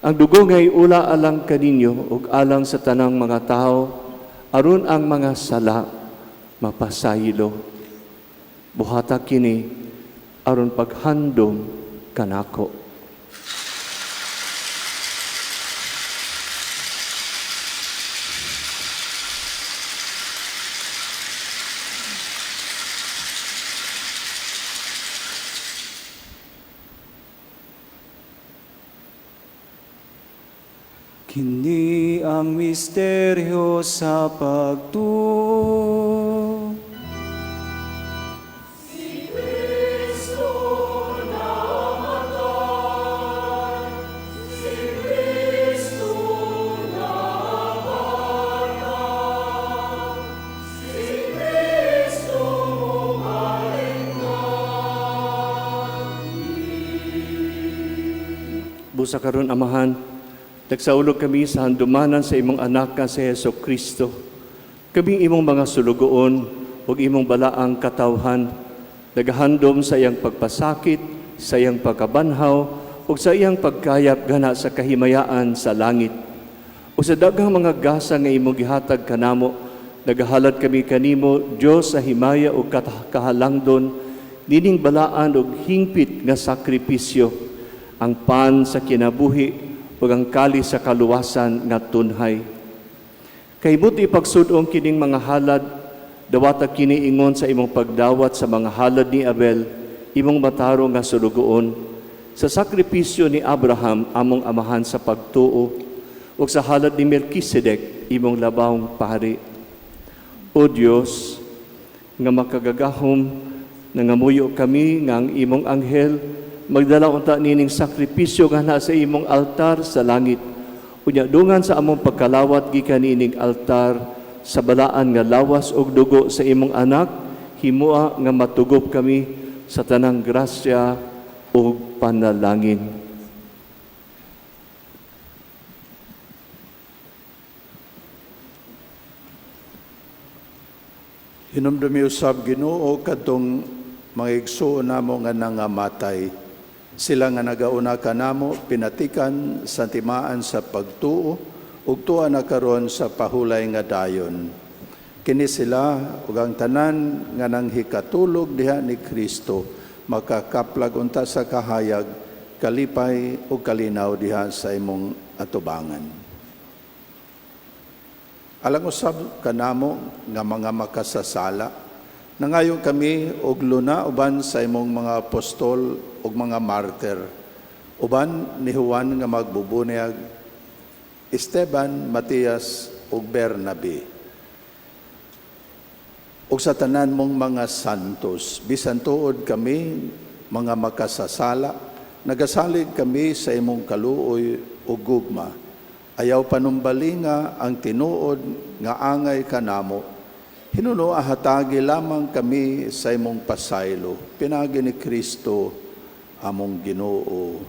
Ang dugo nga iula alang kaninyo ug alang sa tanang mga tawo aron ang mga sala mapasaylo. Buhata kini aron paghandom kanako." Kini ang misteryo sa pagtuo. Si Kristo namatay, si Kristo namatay, si Kristo mubalik na. Busa karon, Amahan, nagsaulog kami sa handumanan sa imong anak nga si Hesus Kristo. Kami imong mga sulugoon ug imong balaang katawhan. Nagahandom sa iyang pagpasakit, sa iyang pagkabanhaw, ug sa iyang pagkayap gana sa kahimayaan sa langit. Ug sa daghang mga gasa nga imong gihatag kanamo, nagahalad kami kanimo, Dios sa himaya ug kahalangdon, nining balaan ug hingpit nga sakripisyo, ang pan sa kinabuhi ug ang kalis sa kaluwasan nga tunhay. Kay buot ipagsud-ong kining mga halad, dawata kini ingon sa imong pagdawat sa mga halad ni Abel, imong matarong nga sulugoon, sa sakripisyo ni Abraham among amahan sa pagtuo, ug sa halad ni Melchizedek imong labawng pari. O Dios, nga makagagahom, nangamuyo kami nga ang imong anghel magdala unta nining sakripisyo nga naa sa imong altar sa langit. Unya dungan sa among pagkalawat gikan niining altar sa balaan nga lawas ug dugo sa imong anak, himoa nga matugop kami sa tanang grasya ug panalangin. Hinumdumi usab, Ginoo, kadtong mga igsuon namo nga nangamatay. Sila nga nagauna kanamo pinatikan sa timaan sa pagtuo ug tuwa na karon sa pahulay nga dayon. Kini sila ug ang tanan nga nanghikatulog diha ni Kristo makakaplag unta sa kahayag, kalipay ug kalinaw diha sa imong atubangan. Alang usab kanamo nga mga makasasala, nangayo kami og luna uban sa imong mga apostol ug mga martir, uban ni Juan nga magbubunyag, Esteban, Matias ug Bernabe. Ug sa tanan mong mga santos, bisan tuod kami mga makasasala, nagasalig kami sa imong kaluoy ug gugma. Ayaw panumbalinga ang tinuod nga angay kanamo. Hinuno hatagi lamang kami sa imong pasaylo. Pinaagi ni Kristo among Ginoo.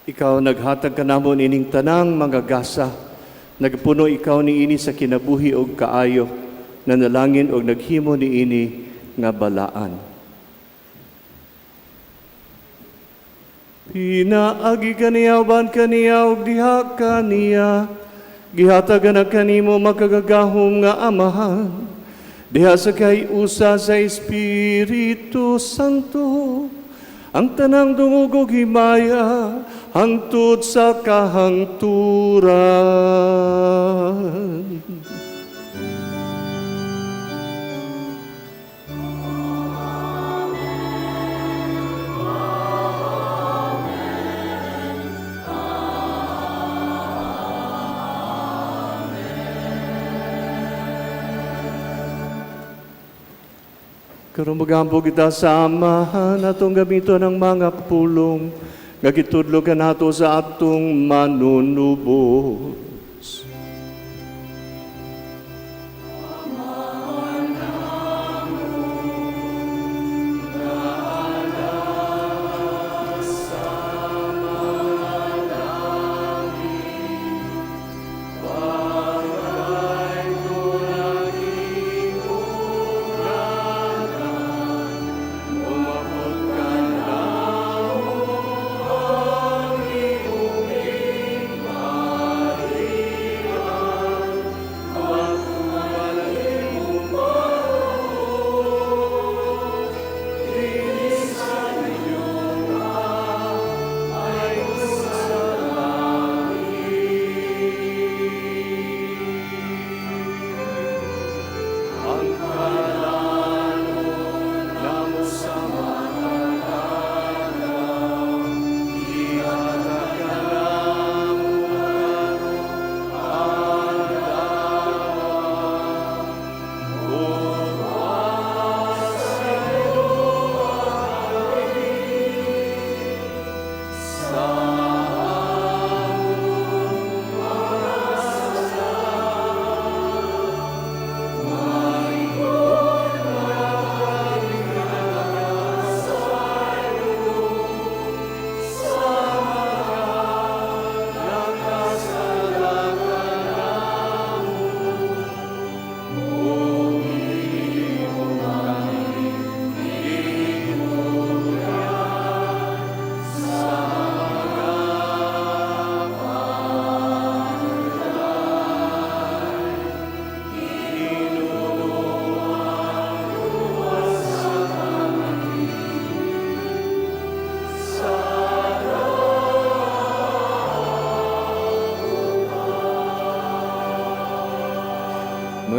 Ikaw naghatag kanamo nining tanang mga gasa. Nagpuno ikaw niini sa kinabuhi og kaayo, nanalangin og naghimo niini nga balaan. Pinaagi kaniya uban kaniya ug diha kaniya, gihatagan na kanimo makagagahom nga Amahan, diha sa kay-usa sa Espiritu Santo, ang tanang dungog ug himaya hangtod sa kahangturan. Karon magampo kita sa Amahan atong gamiton ang mga pulong nga gitudlo kanato sa atong manunubos.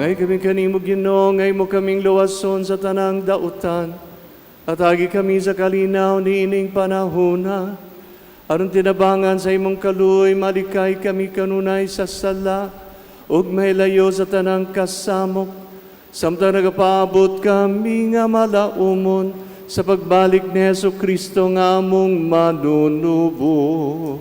Mangay kami kanimo, Ginoo, nga imo kaming luwason sa tanang dautan. Hatagi kami sa kalinaw niining panahona. Aron tinabangan sa imong kaluoy, malikay kami kanunay sa sala, ug mahilayo sa tanang kasamok. Samtang nagapaabot kami nga malaumon sa pagbalik ni Hesu Kristo nga among manunubos.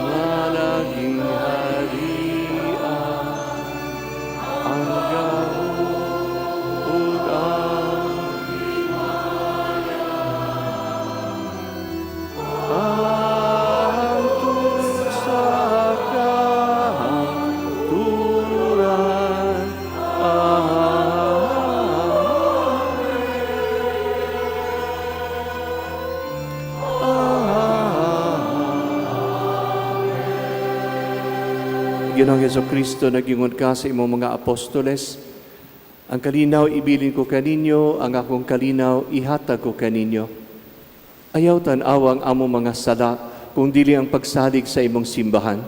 Malaging haria, ang gahom ug ang hangtod sa kahangturan. Amen. Ginoong Heso Kristo, nagingon ka sa imong mga apostoles, "Ang kalinaw ibilin ko kaninyo, ang akong kalinaw ihatag ko kaninyo." Ayaw tan-awa ang among mga sala, kung dili ang pagsalig sa imong simbahan.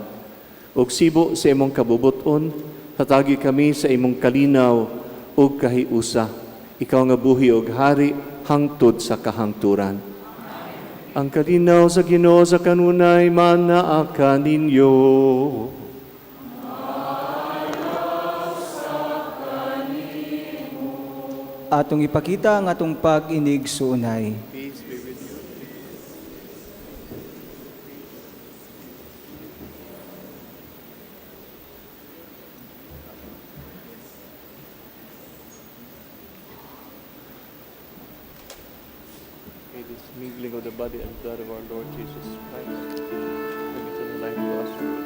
Ug sibo sa imong kabubuton, hatagi kami sa imong kalinaw ug kahiusa. Ikaw nga buhi ug hari hangtod sa kahangturan. Ang kalinaw sa Ginoo sa kanunay manaa kaninyo. Atong ipakita ang atong pag-inigsuonay. Peace be with you. May this mingling of the body and blood of our Lord Jesus Christ bring eternal life to us through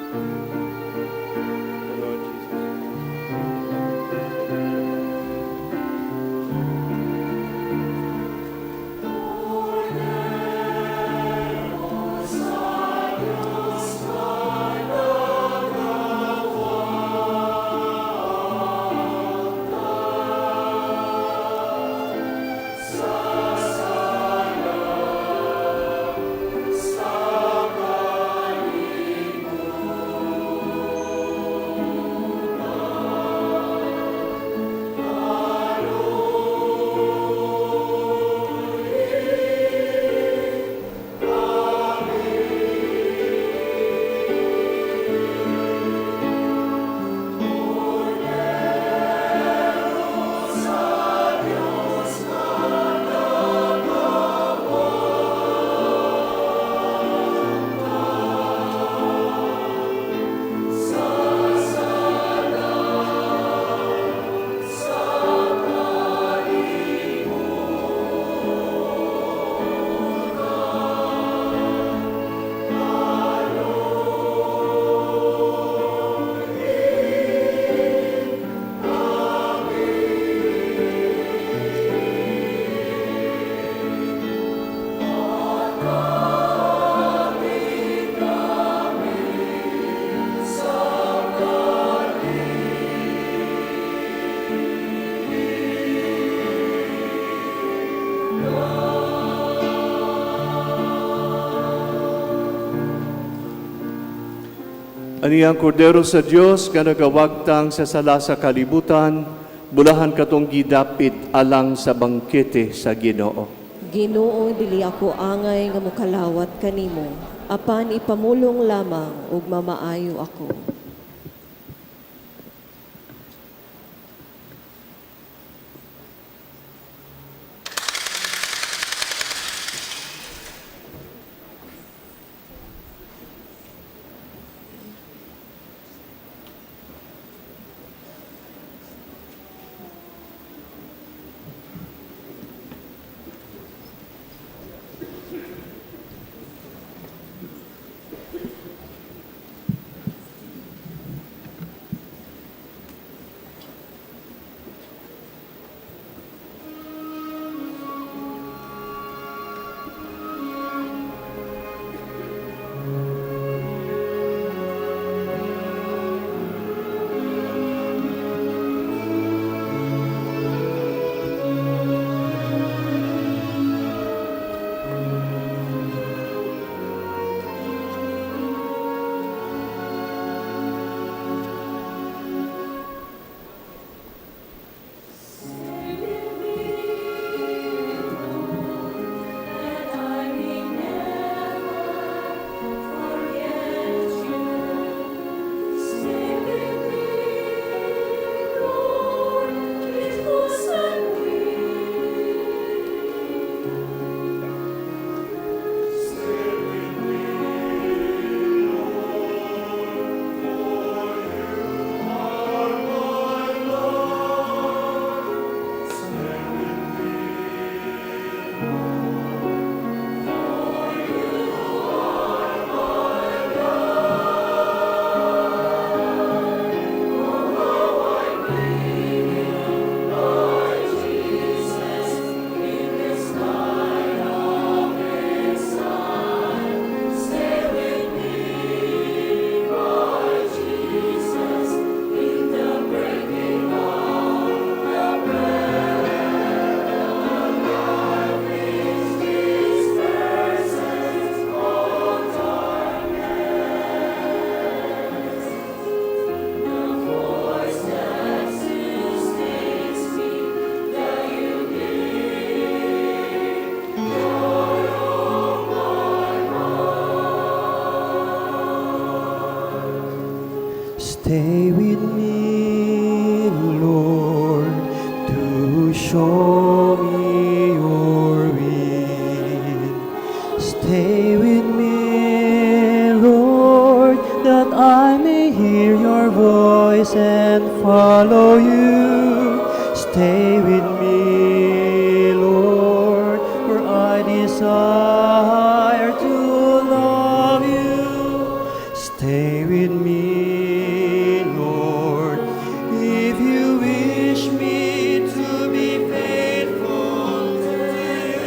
his The Lord Jesus Christ. Ani ang Kordero sa Dios nga nagawagtang sa sala sa kalibutan, bulahan katong gidapit alang sa bangkete sa Ginoo. Ginoo, dili ako angay nga mokalawat kanimo, apan ipamulong lamang ug mamaayo ako. Stay with me, Lord, to show me your will. Stay with me, Lord, that I may hear your voice and follow you. Stay with me, Lord, for I desire to love you. Stay with me, Lord, if you wish me to be faithful to you.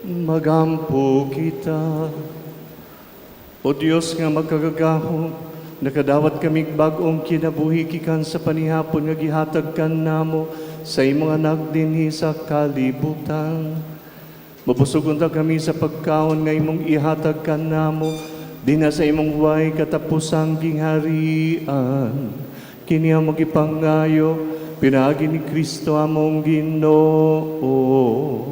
Magampo kita. O Dios nga makagagahom, nakadawat kamig bag-ong kinabuhi gikan sa panihapon nga gihatag kan namo sa imong anak dinhi sa kalibutan. Mabusog unta kami sa pagkaon nga imong ihatag kan namo dinha sa imong way katapusang gingharian. Kini among gipangayo pinaagi ni Kristo among Ginoo.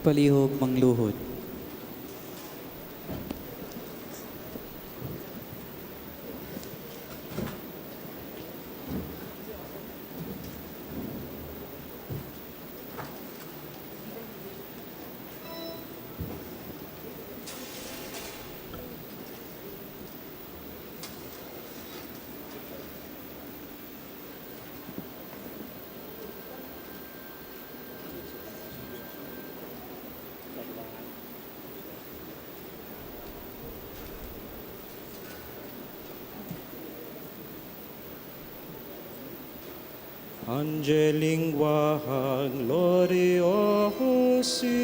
Palihog mangluhod. Ange lingua gloriosi.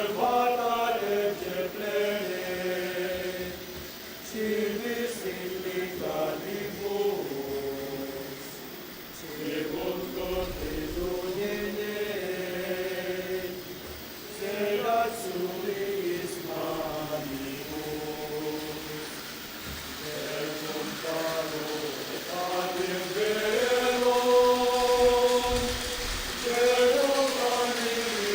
Observata lege plene, civis in legalibus, cibum constitutione, sed suis manibus, et paro panem verum, verum animi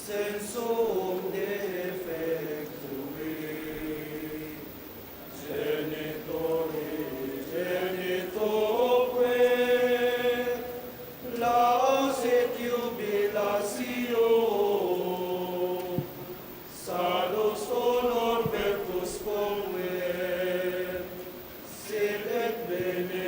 Sensum defectui, genitori genitoque, laus et jubilatio, salus honor virtus convert, sit et benedictio.